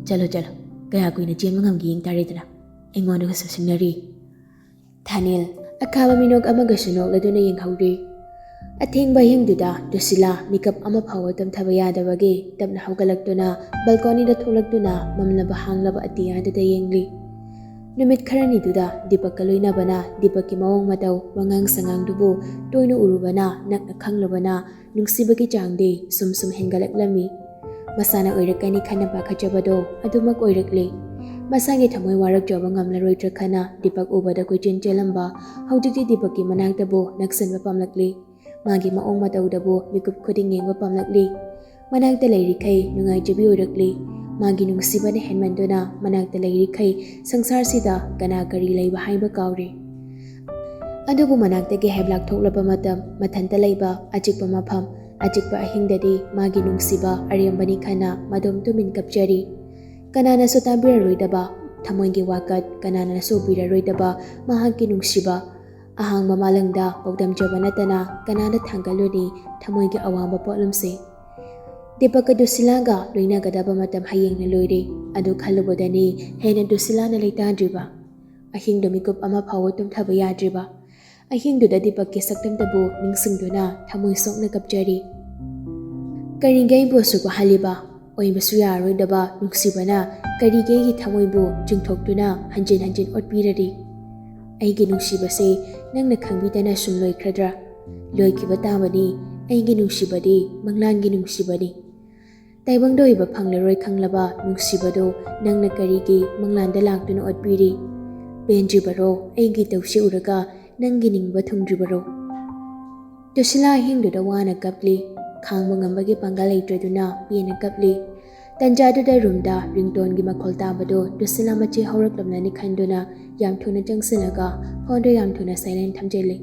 "ꯆꯠꯂꯣ, ꯆꯠꯂꯣ, ꯀꯌꯥ ꯀꯨꯏꯅ ꯆꯦꯟꯕ ꯉꯝꯒꯦ ꯌꯦꯡ ꯇꯥꯔꯦꯗꯅ, ꯑꯩꯉꯣꯟꯗꯒꯁꯨ ꯁꯤꯡꯅꯔꯤ꯫" ꯊꯥꯅꯤꯜ ꯑꯈꯥꯕ ꯃꯤꯅꯣꯛ ꯑꯃꯒꯁꯨ ꯅꯣꯛꯂꯗꯨꯅ ꯌꯦꯡꯍꯧꯔꯤ꯫ ꯑꯊꯦꯡꯕ ꯑꯍꯤꯡꯗꯨꯗ ꯗꯨꯁꯤꯂꯥ ꯃꯤꯀꯞ ꯑꯃ ꯐꯥꯎꯕ ꯇꯨꯝꯊꯕ ꯌꯥꯗꯕꯒꯤ ꯇꯞꯅ ꯍꯧꯒꯠꯂꯛꯇꯨꯅ ꯕꯜꯀꯣꯅꯤꯗ ꯊꯣꯛꯂꯛꯇꯨꯅ ꯃꯝꯂꯕ ꯍꯥꯡꯂꯕ ꯑꯇꯤꯌꯥꯗꯨꯗ ꯌꯦꯡꯂꯤ꯫ ꯅꯨꯃꯤꯠ ꯈꯔꯅꯤꯗꯨꯗ ꯗꯤꯄꯛꯀ ꯂꯣꯏꯅꯕꯅ, ꯗꯤꯄꯛꯀꯤ ꯃꯑꯣꯡ ꯃꯇꯧ, ꯋꯥꯉꯥꯡ ꯁꯉꯥꯡꯗꯨꯕꯨ ꯇꯣꯏꯅ ꯎꯔꯨꯕꯅ, ꯅꯛꯅ ꯈꯪꯂꯨꯕꯅ, ꯅꯨꯡꯁꯤꯕꯒꯤ ꯆꯥꯡꯗꯤ ꯁꯨꯝ ꯁꯨꯝ ꯍꯦꯟꯒꯠꯂꯛꯂꯝꯃꯤ꯫ ꯃꯁꯥꯅ ꯑꯣꯏꯔꯛꯀꯅꯤ ꯈꯟꯅ ꯄꯥꯈꯠꯆꯕꯗꯣ ꯑꯗꯨꯃꯛ ꯑꯣꯏꯔꯛꯂꯦ꯫ ꯃꯁꯥꯒꯤ ꯊꯃꯣꯏ ꯋꯥꯔꯛꯆꯕ ꯉꯝꯂꯔꯣꯏꯗ꯭ꯔꯥ ꯈꯟꯅ ꯗꯤꯄꯛ ꯎꯕꯗ ꯀꯣꯏꯆꯦꯟ ꯆꯦꯜꯂꯝꯕ ꯍꯧꯖꯤꯛꯇꯤ ꯗꯤꯄꯛꯀꯤ ꯃꯅꯥꯛꯇꯕꯨ ꯅꯛꯁꯟꯕ ꯄꯥꯝꯂꯛꯂꯤ꯫ ꯃꯥꯒꯤ ꯃꯑꯣꯡ ꯃꯇꯧꯗꯕꯨ ꯃꯤꯀꯨꯞ ꯈꯨꯗꯤꯡ ꯌꯦꯡꯕ ꯄꯥꯝꯂꯛꯂꯤ꯫ ꯃꯅꯥꯛꯇ ꯂꯩꯔꯤꯈꯩ ꯅꯨꯡꯉꯥꯏꯖꯕꯤ ꯑꯣꯏꯔꯛꯂꯤ꯫ ꯃꯥꯒꯤ ꯅꯨꯡꯁꯤꯕꯅ ꯍꯦꯟꯃꯟꯗꯨꯅ ꯃꯅꯥꯛꯇ ꯂꯩꯔꯤꯈꯩ ꯁꯪꯁꯥꯔꯁꯤꯗ ꯀꯅꯥ ꯀꯔꯤ ꯂꯩꯕ ꯍꯥꯏꯕ ꯀꯥꯎꯔꯦ꯫ ꯑꯗꯨꯕꯨ ꯃꯅꯥꯛꯇꯒꯤ ꯍꯦꯞ ꯂꯥꯛꯊꯣꯛꯂꯕ ꯃꯇꯝ, ꯃꯊꯟꯇ ꯂꯩꯕ ꯑꯆꯤꯛꯄ ꯃꯐꯝ, ꯑꯆꯤꯛꯄ ꯑꯍꯤꯡꯗꯗꯤ ꯃꯥꯒꯤ ꯅꯨꯡꯁꯤꯕ ꯑꯔꯦꯝꯕꯅꯤ ꯈꯟꯅ ꯃꯗꯣꯝ ꯇꯨꯃꯤꯟ ꯀꯞꯆꯔꯤ꯫ ꯀꯅꯥꯅꯁꯨ ꯇꯥꯕꯤꯔꯔꯣꯏꯗꯕ, ꯊꯃꯣꯏꯒꯤ ꯋꯥꯀꯠ ꯀꯅꯥꯅꯁꯨ ꯎꯕꯤꯔꯔꯣꯏꯗꯕ ꯃꯍꯥꯛꯀꯤ ꯅꯨꯡꯁꯤꯕ꯫ ꯑꯍꯥꯡꯕ ꯃꯥꯂꯪꯗ ꯄꯥꯎꯗꯝꯖꯕ ꯅꯠꯇꯅ ꯀꯅꯥꯅ ꯊꯥꯡꯒꯠꯂꯨꯅꯤ ꯊꯃꯣꯏꯒꯤ ꯑꯋꯥꯡꯕ ꯄꯣꯠꯂꯨꯝꯁꯦ? ꯗꯤꯄꯛꯀ ꯗꯨꯁꯤꯂꯥꯒ ꯂꯣꯏꯅꯒꯗꯕ ꯃꯇꯝ ꯍꯌꯦꯡꯅ ꯂꯣꯏꯔꯦ꯫ ꯑꯗꯨ ꯈꯜꯂꯨꯕꯗꯅꯤ ꯍꯦꯟꯅ ꯗꯨꯁꯤꯂꯥꯅ ꯂꯩꯇꯥꯗ꯭ꯔꯤꯕ꯫ ꯑꯍꯤꯡꯗ ꯃꯤꯀꯨꯞ ꯑꯃ ꯐꯥꯎꯕ ꯇꯨꯝꯊꯕ ꯌꯥꯗ꯭ꯔꯤꯕ꯫ ꯑꯍꯤꯡꯗꯨꯗ ꯗꯤꯄꯛꯀꯤ ꯁꯛꯇꯝꯗꯕꯨ ꯅꯤꯡꯁꯤꯡꯗꯨꯅ ꯊꯃꯣꯏ ꯁꯣꯛꯅ ꯀꯞꯆꯔꯤ꯫ ꯀꯔꯤꯒꯤ ꯑꯩꯕꯨ ꯑꯁꯨꯛ ꯋꯥꯍꯜꯂꯤꯕ? ꯑꯣꯏꯕꯁꯨ ꯌꯥꯔꯔꯣꯏꯗꯕ ꯅꯨꯡꯁꯤꯕꯅ ꯀꯔꯤꯒꯤ ꯑꯩꯒꯤ ꯊꯃꯣꯏꯕꯨ ꯆꯤꯡꯊꯣꯛꯇꯨꯅ ꯍꯟꯖꯤꯟ ꯍꯟꯖꯤꯟ ꯑꯣꯠꯄꯤꯔꯔꯤ? ꯑꯩꯒꯤ ꯅꯨꯡꯁꯤꯕꯁꯦ ꯅꯪꯅ ꯈꯪꯕꯤꯗꯅ ꯁꯨꯝ ꯂꯣꯏꯈ꯭ꯔꯗ꯭ꯔꯥ? ꯂꯣꯏꯈꯤꯕ ꯇꯥꯕꯅꯤ꯫ ꯑꯩꯒꯤ ꯅꯨꯡꯁꯤꯕꯗꯤ ꯃꯪꯂꯥꯟꯒꯤ ꯅꯨꯡꯁꯤꯕꯅꯤ꯫ ꯇꯥꯏꯕꯪꯗ ꯑꯣꯏꯕ ꯐꯪꯂꯔꯣꯏ ꯈꯪꯂꯕ ꯅꯨꯡꯁꯤꯕꯗꯨ ꯅꯪꯅ ꯀꯔꯤꯒꯤ ꯃꯪꯂꯥꯟꯗ ꯂꯥꯛꯇꯨꯅ ꯑꯣꯠꯄꯤꯔꯤ? ꯄꯦꯟꯗ꯭ꯔꯤꯕꯔꯣ ꯑꯩꯒꯤ ꯇꯧꯁꯤ ꯎꯔꯒ ꯅꯪꯒꯤ ꯅꯤꯡꯕ ꯊꯨꯡꯗ꯭ꯔꯤꯕꯔꯣ? ꯗꯨꯁꯤꯂꯥ ꯑꯍꯤꯡꯗꯨꯗ ꯋꯥꯅ ꯀꯞꯂꯤ꯫ ꯈꯥꯡꯕ ꯉꯝꯕꯒꯤ ꯄꯥꯡꯒꯜ ꯂꯩꯇ꯭ꯔꯗꯨꯅ ꯄꯦꯟꯅ ꯀꯞꯂꯤ꯫ ꯇꯟꯖꯥꯗꯨꯗ ꯔꯨꯝꯗ ꯔꯤꯡꯇꯣꯟꯒꯤ ꯃꯈꯣꯜ ꯇꯥꯕꯗꯨ ꯗꯨꯁꯤꯂꯥ ꯃꯆꯦ ꯍꯧꯔꯛꯂꯝꯂꯅꯤ ꯈꯟꯗꯨꯅ ꯌꯥꯝ ꯊꯨꯅ ꯆꯪꯁꯤꯜꯂꯒ ꯐꯣꯟꯗꯨ ꯌꯥꯝ ꯊꯨꯅ ꯁꯥꯏꯂꯦꯟ ꯊꯝꯖꯤꯜꯂꯤ꯫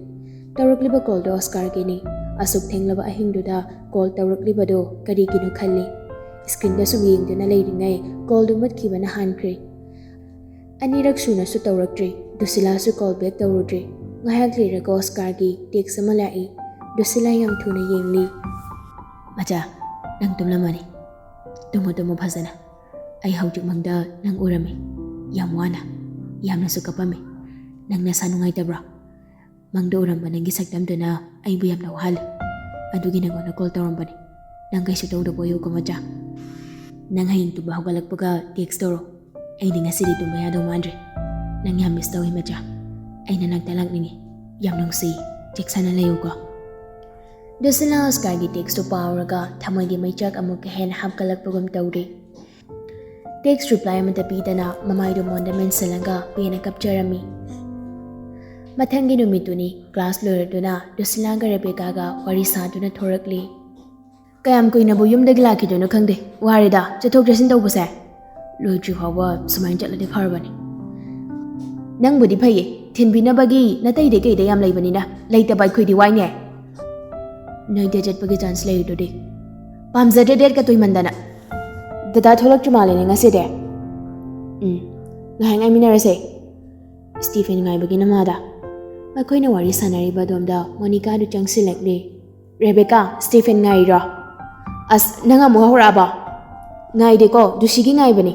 ꯇꯧꯔꯛꯂꯤꯕ ꯀꯣꯜꯗꯨ ꯑꯣꯁꯀꯥꯔꯒꯤꯅꯤ꯫ ꯑꯁꯨꯛ ꯊꯦꯡꯂꯕ ꯑꯍꯤꯡꯗꯨꯗ ꯀꯣꯜ ꯇꯧꯔꯛꯂꯤꯕꯗꯨ ꯀꯔꯤꯒꯤꯅꯣ ꯈꯜꯂꯤ꯫ ꯁ꯭ꯀ꯭ꯔꯤꯟꯗ ꯁꯨꯝ ꯌꯦꯡꯗꯨꯅ ꯂꯩꯔꯤꯉꯩ ꯀꯣꯜꯗꯨ ꯃꯨꯠꯈꯤꯕꯅ ꯍꯥꯟꯈ꯭ꯔꯦ꯫ ꯑꯅꯤꯔꯛ ꯁꯨꯅꯁꯨ ꯇꯧꯔꯛꯇ꯭ꯔꯤ꯫ ꯗꯨꯁꯤꯂꯥꯁꯨ ꯀꯣꯜ ꯕꯦꯛ ꯇꯧꯔꯨꯗ꯭ꯔꯤ꯫ ꯉꯥꯏꯍꯥꯛ ꯂꯩꯔꯒ ꯑꯣꯁꯀꯥꯔꯒꯤ ꯇꯦꯛꯁ ꯑꯃ ꯂꯥꯛꯏ꯫ ꯗꯨꯁꯤꯂꯥ ꯌꯥꯝ ꯊꯨꯅ ꯌꯦꯡꯂꯤ꯫ "ꯃꯆꯥ, ꯅꯪ ꯇꯨꯝꯂꯝꯃꯅꯤ꯫ ꯇꯨꯝꯃꯨ, ꯇꯨꯝꯃꯨ ꯐꯖꯅ꯫ ꯑꯩ ꯍꯧꯖꯤꯛ ꯃꯪꯗ ꯅꯪ ꯎꯔꯝꯃꯤ꯫ ꯌꯥꯝ ꯋꯥꯅ, ꯌꯥꯝꯅꯁꯨ ꯀꯞꯄꯝꯃꯤ꯫ ꯅꯪ ꯅꯁꯥ ꯅꯨꯡꯉꯥꯏꯇꯕ꯭ꯔꯣ? ꯃꯪꯗ ꯎꯔꯝꯕ ꯅꯪꯒꯤ ꯁꯛꯇꯝꯗꯨꯅ ꯑꯩꯕꯨ ꯌꯥꯝꯅ ꯋꯥꯍꯜꯂꯤ꯫ ꯑꯗꯨꯒꯤ ꯅꯪꯉꯣꯟꯗ ꯀꯣꯜ ꯇꯧꯔꯝꯕꯅꯤ꯫ ꯅꯪ ꯀꯩꯁꯨ ꯇꯧꯗꯕ ꯑꯣꯏꯌꯨꯀꯣ ꯃꯆꯥ꯫ ꯅꯪ ꯍꯌꯦꯡ ꯇꯨꯝꯕ ꯍꯧꯒꯠꯂꯛꯄꯒ ꯇꯦꯛꯁ ꯇꯧꯔꯣ꯫ ꯑꯩꯗꯤ ꯉꯁꯤꯗꯤ ꯇꯨꯝꯕ ꯌꯥꯗꯧ ꯃꯥꯟꯗ꯭ꯔꯦ꯫ ꯅꯪ ꯌꯥꯝ ꯃꯤꯁ ꯇꯧꯏ ꯃꯆꯥ꯫ ꯑꯩ ꯅꯅꯥꯛꯇ ꯂꯥꯛꯅꯤꯡꯉꯤ꯫ ꯌꯥꯝ ꯅꯨꯡꯁꯤ꯫ ꯆꯦꯛꯁꯤꯟꯅ ꯂꯩꯌꯨꯀꯣ꯫" ꯗꯨꯁꯤꯂꯥ ꯑꯣꯁꯀꯥꯔꯒꯤ ꯇꯦꯛꯁꯇꯨ ꯄꯥꯎꯔꯒ ꯊꯃꯣꯏꯒꯤ ꯃꯩꯆꯥꯛ ꯑꯃꯨꯛꯀ ꯍꯦꯟꯅ ꯍꯥꯞꯀꯠꯂꯛꯄꯒꯨꯝ ꯇꯧꯔꯤ꯫ ꯇꯦꯛꯁ ꯔꯤꯄ꯭ꯂꯥꯏ ꯑꯃꯠꯇ ꯄꯤꯗꯅ ꯃꯃꯥꯏꯗꯨ ꯃꯣꯟꯗ ꯃꯦꯟꯁꯤꯜꯂꯒ ꯄꯦꯟꯅ ꯀꯞꯆꯔꯝꯃꯤ꯫ ꯃꯊꯪꯒꯤ ꯅꯨꯃꯤꯠꯇꯨꯅꯤ꯫ ꯀ꯭ꯂꯥꯁ ꯂꯣꯏꯔꯗꯨꯅ ꯗꯨꯁꯤꯂꯥꯒ ꯔꯦꯕꯦꯀꯥꯒ ꯋꯥꯔꯤ ꯁꯥꯗꯨꯅ ꯊꯣꯔꯛꯂꯤ꯫ "ꯀꯌꯥꯝ ꯀꯨꯏꯅꯕꯨ ꯌꯨꯝꯗꯒꯤ ꯂꯥꯛꯈꯤꯗꯣꯏꯅꯣ ꯈꯪꯗꯦ꯫ ꯋꯥꯔꯦꯗ ꯆꯠꯊꯣꯛ ꯆꯠꯁꯤꯟ ꯇꯧꯕꯁꯦ꯫ ꯂꯣꯏꯗ꯭ꯔꯤ ꯐꯥꯎꯕ ꯁꯨꯃꯥꯏꯅ ꯆꯠꯂꯗꯤ ꯐꯔꯕꯅꯤ꯫" "ꯅꯪꯕꯨꯗꯤ ꯐꯩꯌꯦ, ꯊꯤꯟꯕꯤꯅꯕꯒꯤ ꯅꯇꯩꯗꯩ ꯀꯩꯗꯩ ꯌꯥꯝ ꯂꯩꯕꯅꯤꯅ, ꯂꯩꯇꯕ ꯑꯩꯈꯣꯏꯗꯤ ꯋꯥꯏꯅꯦ꯫ ꯅꯣꯏ date ꯆꯠꯄꯒꯤ chance ꯂꯩꯔꯤꯗꯨꯗꯤ꯫ ꯄꯥꯝꯖꯗ꯭ꯔꯦ date ꯀ ꯇꯣꯏꯃꯟꯗꯅ꯫ ꯗꯗꯥ ꯊꯣꯛꯂꯛꯇ꯭ꯔꯤ ꯃꯥꯜꯂꯦꯅꯦ ꯉꯁꯤꯗꯤ꯫ ꯎꯝ, ꯉꯥꯏꯍꯥꯛ ꯉꯥꯏꯃꯤꯟꯅꯔꯁꯦ꯫ ꯁ꯭ꯇꯤꯐꯦꯟ ꯉꯥꯏꯕꯒꯤ ꯅꯃꯥꯗ꯫ ꯃꯈꯣꯏꯅ ꯋꯥꯔꯤ ꯁꯥꯟꯅꯔꯤꯕ ꯑꯗꯣꯝꯗ ꯃꯣꯅꯤꯀꯥꯗꯨ ꯆꯪꯁꯤꯜꯂꯛꯂꯦ꯫ "ꯔꯦꯕꯦꯀꯥ, ꯁ꯭ꯇꯤꯐꯦꯟ ꯉꯥꯏꯔꯤꯔꯣ?" "ꯑꯁ, ꯅꯪ ꯑꯃꯨꯛ ꯍꯧꯔꯛꯑꯕꯣ?" "ꯉꯥꯏꯗꯦꯀꯣ, ꯗꯨꯁꯤꯒꯤ ꯉꯥꯏꯕꯅꯤ꯫"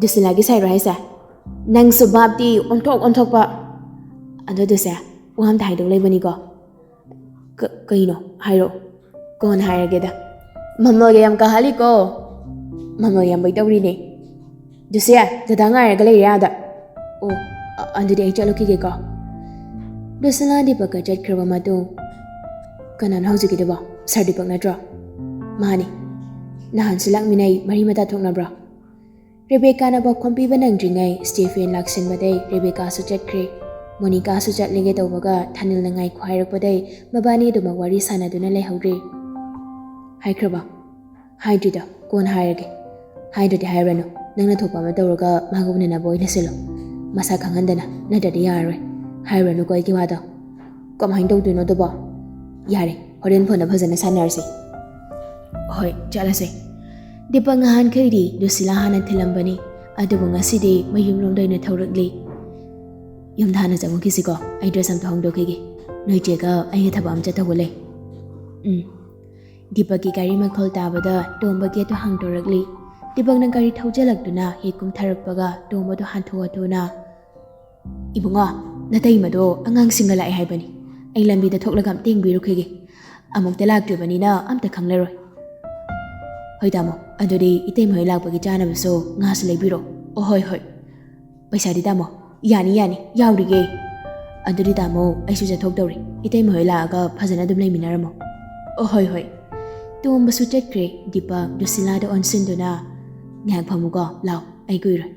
"ꯗꯨꯁꯤꯂꯥꯒꯤ ꯁꯥꯏꯔꯣ ꯍꯥꯏꯁꯦ? ꯅꯪꯁꯨ ꯚꯥꯞꯇꯤ ꯑꯣꯟꯊꯣꯛ ꯑꯣꯟꯊꯣꯛꯄ꯫" "ꯑꯗꯣ ꯗꯨꯁꯦ, ꯋꯥ ꯑꯝꯇ ꯍꯥꯏꯗꯧ ꯂꯩꯕꯅꯤꯀꯣ꯫" "ꯀ-, ꯀꯩꯅꯣ? ꯍꯥꯏꯔꯛꯑꯣ꯫" "ꯀꯣꯟꯅ ꯍꯥꯏꯔꯒꯦꯗ꯫" "ꯃꯃꯜꯒ ꯌꯥꯝ ꯀꯥꯍꯜꯂꯤꯀꯣ꯫" "ꯃꯃꯜ ꯌꯥꯝꯕꯩ ꯇꯧꯔꯤꯅꯦ꯫" "ꯗꯨꯁꯦ, ꯗꯗꯥ ꯉꯥꯏꯔꯒ ꯂꯩꯔꯦ ꯑꯥꯗ꯫" "ꯑꯣ, ꯑ-, ꯑꯗꯨꯗꯤ ꯑꯩ ꯆꯠꯂꯨꯈꯤꯒꯦꯀꯣ꯫" ꯗꯨꯁꯤꯂꯥ ꯗꯤꯄꯛꯀ ꯆꯠꯈ꯭ꯔꯕ ꯃꯇꯨꯡ, "ꯀꯅꯥꯅꯣ ꯍꯧꯖꯤꯛꯀꯤꯗꯨꯕꯣ? ꯁꯥꯔ ꯗꯤꯄꯛ ꯅꯠꯇ꯭ꯔꯣ?" "ꯃꯥꯅꯤ꯫" "ꯅꯍꯥꯟꯁꯨ ꯂꯥꯛꯃꯤꯟꯅꯩ, ꯃꯔꯤ ꯃꯇꯥ ꯊꯣꯛꯅꯕ꯭ꯔꯣ?" ꯔꯦꯕꯦꯀꯥꯅ ꯄꯥꯎꯈꯨꯝ ꯄꯤꯕ ꯅꯪꯗ꯭ꯔꯤꯉꯩ ꯁ꯭ꯇꯤꯐꯦꯟ ꯂꯥꯛꯁꯤꯟꯕꯗꯩ ꯔꯦꯕꯦꯀꯥꯁꯨ ꯆꯠꯈ꯭ꯔꯦ꯫ ꯃꯣꯅꯤꯀꯥꯁꯨ ꯆꯠꯂꯒꯦ ꯇꯧꯕꯒ ꯊꯥꯅꯤꯜꯅ ꯉꯥꯏꯈꯣ ꯍꯥꯏꯔꯛꯄꯗꯩ ꯃꯕꯥꯅꯤ ꯑꯗꯨꯃꯛ ꯋꯥꯔꯤ ꯁꯥꯟꯅꯗꯨꯅ ꯂꯩꯍꯧꯔꯦ꯫ "ꯍꯥꯏꯈ꯭ꯔꯕ?" "ꯍꯥꯏꯗ꯭ꯔꯤꯗ, ꯀꯣꯟꯅ ꯍꯥꯏꯔꯒꯦ꯫" "ꯍꯥꯏꯗ꯭ꯔꯗꯤ ꯍꯥꯏꯔꯨꯔꯅꯨ, ꯅꯪꯅ ꯊꯣꯛꯄ ꯑꯃ ꯇꯧꯔꯒ ꯃꯥꯒ ꯎꯅꯅꯕ ꯑꯣꯏꯅ ꯁꯤꯜꯂꯣ꯫ ꯃꯁꯥ ꯈꯪꯍꯟꯗꯅ, ꯅꯠꯇ꯭ꯔꯗꯤ ꯌꯥꯔꯔꯣꯏ꯫ ꯍꯥꯏꯔꯨꯔꯅꯨꯀꯣ ꯑꯩꯒꯤ ꯋꯥꯗꯣ꯫" "ꯀꯃꯥꯏꯅ ꯇꯧꯗꯣꯏꯅꯣ ꯑꯗꯨꯕꯣ?" "ꯌꯥꯔꯦ, ꯍꯣꯔꯦꯟ ꯐꯣꯟꯗ ꯐꯖꯅ ꯁꯥꯟꯅꯔꯁꯤ꯫" "ꯍꯣꯏ, ꯆꯠꯂꯁꯦ꯫" ꯗꯤꯄꯛ ꯉꯍꯥꯟꯈꯩꯗꯤ ꯗꯨꯁꯤꯂꯥ ꯍꯥꯟꯅ ꯊꯤꯜꯂꯝꯕꯅꯤ, ꯑꯗꯨꯕꯨ ꯉꯁꯤꯗꯤ ꯃꯌꯨꯝꯂꯣꯝꯗ ꯑꯣꯏꯅ ꯊꯧꯔꯛꯂꯤ꯫ "ꯌꯨꯝꯗ ꯍꯥꯟꯅ ꯆꯪꯉꯨꯈꯤꯁꯤꯀꯣ, ꯑꯩ dress ꯑꯝꯇ ꯍꯣꯡꯗꯣꯛꯈꯤꯒꯦ꯫ ꯅꯣꯏ ꯆꯦꯒ ꯑꯩꯒ ꯊꯕꯛ ꯑꯃ ꯆꯠꯇꯧꯕ ꯂꯩ꯫" "ꯎꯝ꯫" ꯗꯤꯄꯛꯀꯤ ꯒꯥꯔꯤ ꯃꯈꯣꯜ ꯇꯥꯕꯗ ꯇꯣꯝꯕ gate ꯇꯨ ꯍꯥꯡꯗꯣꯔꯛꯂꯤ꯫ ꯗꯤꯄꯛꯅ ꯒꯥꯔꯤ ꯊꯧꯖꯤꯜꯂꯛꯇꯨꯅ ꯍꯦꯛ ꯀꯨꯝꯊꯔꯛꯄꯒ ꯇꯣꯝꯕꯗꯨ ꯍꯟꯊꯨ ꯍꯟꯊꯨꯅ, "ꯏꯕꯨꯡꯉꯣ, ꯅꯇꯩꯃꯗꯣ ꯑꯉꯥꯡꯁꯤꯡꯒ ꯂꯥꯛꯑꯦ ꯍꯥꯏꯕꯅꯤ꯫ ꯑꯩ ꯂꯝꯕꯤꯗ ꯊꯣꯛꯂꯒ ꯑꯝꯇ ꯌꯦꯡꯕꯤꯔꯨꯈꯤꯒꯦ꯫ ꯑꯃꯨꯛꯇ ꯂꯥꯛꯇ꯭ꯔꯤꯕꯅꯤꯅ ꯑꯝꯇ ꯈꯪꯂꯔꯣꯏ꯫" "ꯍꯣꯏ ꯇꯥꯃꯣ, ꯑꯗꯨꯗꯤ ꯏꯇꯩꯃ ꯍꯣꯏ ꯂꯥꯛꯄꯒꯤ ꯆꯥꯅꯕꯁꯨ ꯉꯥꯁꯨ ꯂꯩꯕꯤꯔꯣ꯫" "ꯑꯣ, ꯍꯣꯏ, ꯍꯣꯏ꯫" "ꯄꯩꯁꯥꯗꯤ ꯇꯥꯃꯣ?" "ꯌꯥꯅꯤ, ꯌꯥꯅꯤ, ꯌꯥꯎꯔꯤꯌꯦ꯫" "ꯑꯗꯨꯗꯤ ꯇꯥꯃꯣ, ꯑꯩꯁꯨ ꯆꯠꯊꯣꯛꯇꯧꯔꯤ꯫ ꯏꯇꯩꯃ ꯍꯣꯏ ꯂꯥꯛꯑꯒ ꯐꯖꯅ ꯑꯗꯨꯝ ꯂꯩꯃꯤꯟꯅꯔꯝꯃꯣ꯫" "ꯑꯣ, ꯍꯣꯏ, ꯍꯣꯏ꯫" ꯇꯣꯝꯕꯁꯨ ꯆꯠꯈ꯭ꯔꯦ꯫ ꯗꯤꯄꯛ ꯗꯨꯁꯤꯂꯥꯗ ꯑꯣꯟꯁꯤꯟꯗꯨꯅ, "ꯉꯥꯏꯍꯥꯛ ꯐꯝꯃꯨꯀꯣ, ꯂꯥꯎ, ꯑꯩ ꯀꯨꯏꯔꯣꯏ꯫"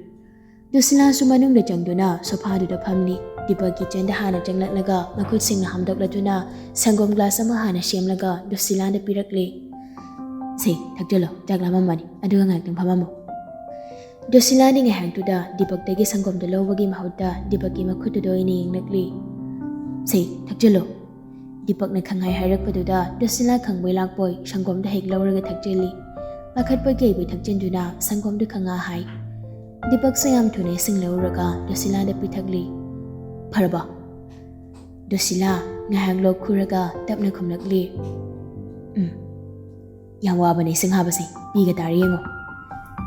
ꯗꯨꯁꯤꯂꯥꯁꯨ ꯃꯅꯨꯡꯗ ꯆꯪꯗꯨꯅ ꯁꯣꯐꯥꯗꯨꯗ ꯐꯝꯂꯤ꯫ ꯗꯤꯄꯛ kitchen ꯗ ꯍꯥꯟꯅ ꯆꯪꯂꯛꯂꯒ ꯃꯈꯨꯠꯁꯤꯡꯅ ꯍꯥꯝꯗꯣꯛꯂꯗꯨꯅ ꯁꯪꯒꯣꯝ glass ꯑꯃ ꯍꯥꯟꯅ ꯁꯦꯝꯂꯒ ꯗꯨꯁꯤꯂꯥꯗ ꯄꯤꯔꯛꯂꯦ꯫ "ꯁꯦ, ꯊꯛꯆꯜꯂꯣ, ꯆꯥꯛ ꯂꯥꯝꯃꯝꯃꯅꯤ, ꯑꯗꯨꯒ ꯉꯥꯏꯍꯥꯛꯇꯪ ꯐꯝꯃꯝꯃꯣ꯫" ꯖꯣꯁꯤꯂꯥꯗꯤ ꯉꯥꯏꯍꯥꯛꯇꯨꯗ ꯗꯤꯄꯛꯇꯒꯤ ꯁꯪꯒꯣꯝꯗꯨ ꯂꯧꯕꯒꯤ ꯃꯍꯨꯠꯇ ꯗꯤꯄꯛꯀꯤ ꯃꯈꯨꯠꯇꯨꯗ ꯑꯣꯏꯅ ꯌꯦꯡꯂꯛꯂꯤ꯫ "ꯁꯦ, ꯊꯛꯆꯤꯜꯂꯨ"꯫ ꯗꯤꯄꯛꯅ ꯈꯪꯍꯥꯏ ꯍꯥꯏꯔꯛꯄꯗꯨꯗ ꯖꯣꯁꯤꯂꯥ ꯈꯪꯕꯣꯏ ꯂꯥꯛꯄꯣꯏ ꯁꯪꯒꯣꯝꯗꯨ ꯍꯦꯛ ꯂꯧꯔꯒ ꯊꯛꯆꯤꯜꯂꯤ꯫ ꯄꯥꯈꯠꯄꯣꯏ ꯀꯩꯕꯣꯏ ꯊꯛꯆꯤꯟꯗꯨꯅ ꯁꯪꯒꯣꯝꯗꯨ ꯈꯪꯉꯥ ꯍꯥꯏ꯫ ꯗꯤꯄꯛꯁꯨ ꯌꯥꯝ ꯊꯨꯅ ꯏꯁꯤꯡ ꯂꯧꯔꯒ ꯖꯣꯁꯤꯂꯥꯗ ꯄꯤꯊꯛꯂꯤ꯫ "ꯐꯔꯕꯣ?" ꯖꯣꯁꯤꯂꯥ ꯉꯥꯏꯍꯥꯛ ꯂꯣꯛ ꯈꯨꯔꯒ ꯇꯞꯅ ꯈꯨꯝꯂꯛꯂꯤ꯫ "ꯎꯝ, ꯌꯥꯝ ꯋꯥꯕꯅꯦ ꯏꯁꯤꯡ ꯍꯥꯕꯁꯦ, ꯄꯤꯒ ꯇꯥꯔꯦ ꯌꯦꯡꯉꯣ"꯫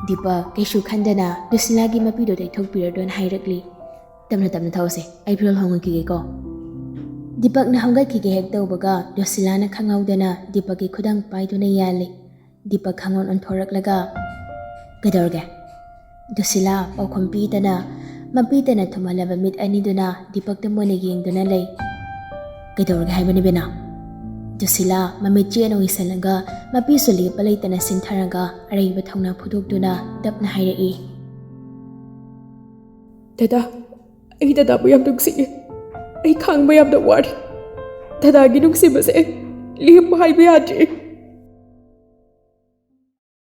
ꯗꯤꯄꯛ ꯀꯩꯁꯨ ꯈꯟꯗꯅ ꯖꯣꯁꯤꯂꯥꯒꯤ ꯃꯄꯤꯗꯣ ꯇꯩꯊꯣꯛꯄꯤꯔꯗꯣꯅ ꯍꯥꯏꯔꯛꯂꯤ꯫ "ꯇꯞꯅ ꯇꯞꯅ ꯊꯛꯑꯣꯁꯦ, ꯑꯩ ꯐꯤꯔꯣꯜ ꯍꯣꯡꯉꯛꯈꯤꯒꯦꯀꯣ"꯫ ꯗꯤꯄꯛꯅ ꯍꯧꯒꯠꯈꯤꯒꯦ ꯍꯦꯛ ꯇꯧꯕꯒ ꯖꯣꯁꯤꯂꯥꯅ ꯈꯪꯍꯧꯗꯅ ꯗꯤꯄꯛꯀꯤ ꯈꯨꯗꯥꯡ ꯄꯥꯏꯗꯨꯅ ꯌꯥꯜꯂꯤ꯫ ꯗꯤꯄꯛ ꯈꯪꯑꯣꯟ ꯑꯣꯟꯊꯣꯔꯛꯂꯒ, "ꯀꯩꯗꯧꯔꯒꯦ?" ꯖꯣꯁꯤꯂꯥ ꯄꯥꯎꯈꯨꯝ ꯄꯤꯗꯅ ꯃꯄꯤꯇꯅ ꯊꯨꯝꯍꯜꯂꯕ ꯃꯤꯠ ꯑꯅꯤꯗꯨꯅ ꯗꯤꯄꯛꯇ ꯃꯨꯟꯅ ꯌꯦꯡꯗꯨꯅ ꯂꯩ꯫ "ꯀꯩꯗꯧꯔꯒꯦ ꯍꯥꯏꯕꯅꯤ ꯕꯦꯅꯥ?" ꯖꯣꯁꯤꯂꯥ ꯃꯃꯤꯠ ꯆꯦꯠꯅ ꯎꯏꯁꯜꯂꯒ ꯃꯄꯤꯁꯨ ꯂꯦꯞꯄ ꯂꯩꯇꯅ ꯁꯤꯟꯊꯔꯒ ꯑꯔꯩꯕ ꯊꯧꯅꯥ ꯐꯨꯗꯣꯛꯇꯨꯅ ꯇꯞꯅ ꯍꯥꯏꯔꯛꯏ꯫ "ꯗꯗꯥ, ꯑꯩ ꯗꯗꯥꯕꯨ ꯌꯥꯝ ꯅꯨꯡꯁꯤꯌꯦ꯫ ꯑꯩ ꯈꯥꯡꯕ ꯌꯥꯝꯅ ꯋꯥꯔꯦ꯫ ꯗꯗꯥꯒꯤ ꯅꯨꯡꯁꯤꯕꯁꯦ ꯂꯦꯝꯃꯨ ꯍꯥꯏꯕ ꯌꯥꯗ꯭ꯔꯦ"꯫